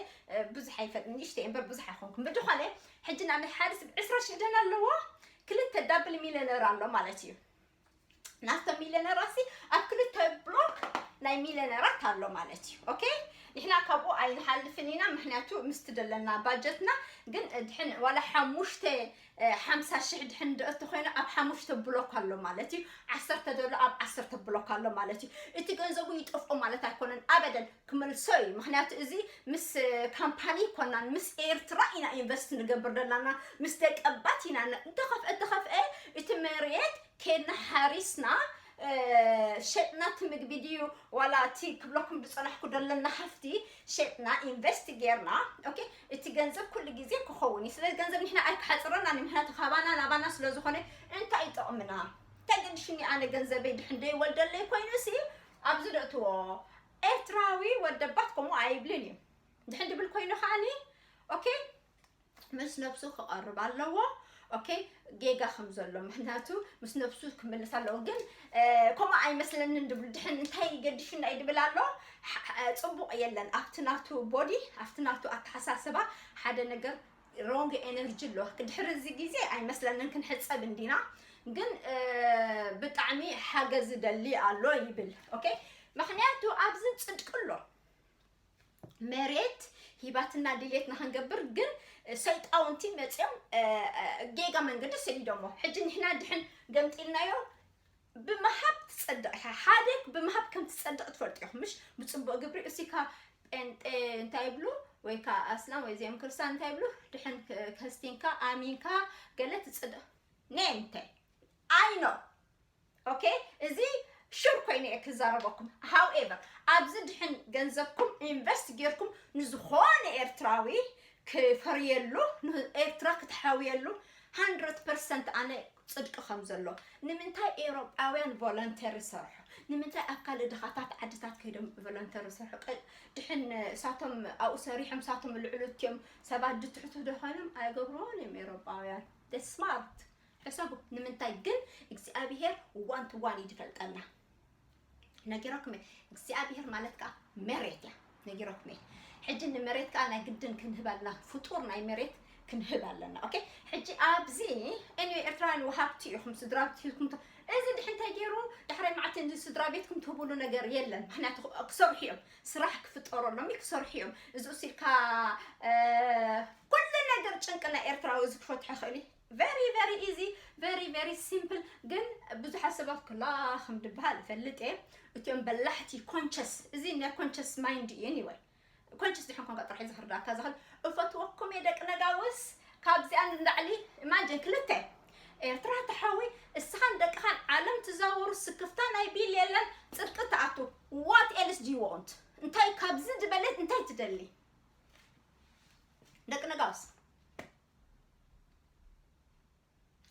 ብዙሕ ኣይፈልጥ ንእሽተይ እምበር ብዙሕ ኣይኮንኩም። ብድኾነ ሕጂ ንኣብነት ሓደ ሰብ ዕስራ ሽሕ ደን ኣለዎ ክልተ ዳብል ሚለነር ኣሎ ማለት እዩ። ናፍቶም ሚለነራት ሲ ኣብ ክልተ ብሎክ ናይ ሚለነራት ኣሎ ማለት እዩ። ኦኬ፣ ንሕና ካብኡ ኣይንሓልፍን ኢና። ምክንያቱ ምስቲ ደለና ባጀትና ግን ድሕን ዋላ ሓሙሽተ ሓምሳ ሽሕ ድሕን ደእቲ ኮይኑ ኣብ ሓሙሽተ ብሎክ ኣሎ ማለት እዩ። ዓሰርተ ደሎ ኣብ ዓሰርተ ብሎክ ኣሎ ማለት እዩ። እቲ ገንዘቡ ይጠፍኦ ማለት ኣይኮነን ኣበደን። ክመልሶ እዩ። ምክንያቱ እዚ ምስ ካምፓኒ ይኮናን ምስ ኤርትራ ኢና ኢንቨስት ንገብር ደላና ምስ ደቀባት ኢና እንተኸፍአ እንተኸፍአ እቲ መሬት ኬድና ሓሪስና ሸጥና እቲ ምግቢ ድዩ ዋላ እቲ ክብለኩም ዝፀናሕኩ ዘለና ሃፍቲ ሸጥና ኢንቨስት ጌርና። ኦኬ፣ እቲ ገንዘብ ኩሉ ግዜ ክኸውን እዩ። ስለዚ ገንዘብ ንሕና ኣይክሓፅረና፣ ንምክንያቱ ካባና ናባና ስለዝኾነ እንታይ ይጠቕምና? እንታይ ገድሽኒ ኣነ ገንዘበይ ድሕን ደይወልደለይ ኮይኑ ሲ ኣብዚ ደእትዎ። ኤርትራዊ ወደባት ከምኡ ኣይብልን እዩ። ድሕን ድብል ኮይኑ ከዓኒ ኦኬ፣ ምስ ነብሱ ክቐርብ ኣለዎ። ኦኬ፣ ጌጋ ከም ዘሎ ምክንያቱ ምስ ነብሱ ክምልስ ኣለዎ። ግን ከምኡ ኣይመስለንን ድብል ድሕን እንታይ ገድሽና እዩ ድብል ኣሎ። ጽቡቕ የለን ኣብቲ ናቱ ቦዲ፣ ኣብቲ ናቱ ኣተሓሳስባ ሓደ ነገር ሮንግ ኤነርጂ ኣሎ። ድሕሪ እዚ ግዜ ኣይመስለንን ክንሕጸብ እንዲና። ግን ብጣዕሚ ሓገዝ ደሊ ኣሎ ይብል። ኦኬ፣ ምክንያቱ ኣብዚ ጽድቂ ኣሎ። መሬት ሂባትና ድሌትና ክንገብር ግን ሰይጣውንቲ መፅኦም ጌጋ መንገዲ ሰዲዶሞ። ሕጂ ንሕና ድሕን ገምጢልናዮ ብምሃብ ትፀድቕ ኢኻ። ሓደ ብምሃብ ከም ትፀድቕ ትፈልጡ ኢኹም ምሽ? ብፅቡቅ ግብሪ እሲካ ጴንጤ እንታይ ይብሉ ወይ ከዓ ኣስላም ወይ እዚኦም ክርስቲያን እንታይ ይብሉ? ድሕን ከስቲንካ ኣሚንካ ገለ ትፅድቕ ኔ እንታይ ኣይኖ ኦኬ፣ እዚ ሹር ኮይነ እየ ክዛረበኩም። ሃውኤቨር ኣብዚ ድሕን ገንዘብኩም ኢንቨስት ጌርኩም ንዝኾነ ኤርትራዊ ክፈርየሉ፣ ንኤርትራ ክትሓውየሉ ሃንድረድ ፐርሰንት ኣነ ፅድቂ ከም ዘሎ። ንምንታይ ኤውሮጳውያን ቮለንተሪ ሰርሑ? ንምንታይ ኣብ ካልእ ድኻታት ዓድታት ከይዶም ቮለንተሪ ሰርሑ? ድሕን እሳቶም ኣብኡ ሰሪሖም እሳቶም ልዕሉት እዮም ሰባት ድትሕቱ ዶ ኮይኖም ኣይገብርዎን እዮም ኤውሮጳውያን። ስማርት ሕሰቡ። ንምንታይ ግን እግዚኣብሄር ዋን ቱ ዋን እዩ ዝፈልጠና። ነጊረኩም እየ። እግዚኣብሄር ማለት ከዓ መሬት እያ። ነጊረኩም እየ። ሕጂ ንመሬት ከዓ ናይ ግድን ክንህብ ኣለና። ፍጡር ናይ መሬት ክንህብ ኣለና። ኦኬ፣ ሕጂ ኣብዚ ኤኒዌ ኤርትራውያን ወሃብቲ ኢኹም፣ ስድራ ሂዝኩም። እዚ ድሕን እንታይ ገይሩ ዳሕራይ መዓልቲ ንስድራ ቤትኩም ትህብሉ ነገር የለን። ምክንያቱ ክሰርሑ እዮም፣ ስራሕ ክፍጠረሎም እዩ፣ ክሰርሑ እዮም። እዚ እሱ ኢልካ ኩሉ ነገር ጭንቂ ናይ ኤርትራዊ እዚ ክፈትሖ ይኽእል እዩ። ቨሪ ቨሪ ኢዚ፣ ቨሪ ቨሪ ሲምፕል። ግን ብዙሓት ሰባት ክላ ከም ድበሃል እፈልጥ እየ። እቲኦም በላሕቲ ኮንቸስ፣ እዚ ናይ ኮንቸስ ማይንድ እዩ። ኒወይ ኮንቸስ ድሕን ኮንካ ጥራሕ እዚ ክርዳእካ ዝኽእል። እፈትወኩም እየ ደቂ ነጋውስ። ካብዚኣን ንላዕሊ ኢማጅን ክልተ ኤርትራ ተሓዊ እስኻን ደቅኻን ዓለም ትዛወሩ ስክፍታ ናይ ቢል የለን። ጽድቂ ትኣቱ። ዋት ኤልስ ዲ ዋንት? እንታይ ካብዚ ዝበለት እንታይ ትደሊ? ደቂ ነጋውስ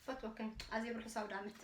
ፈትወከን ኣዜ ብርሑስ ኣውዳመት።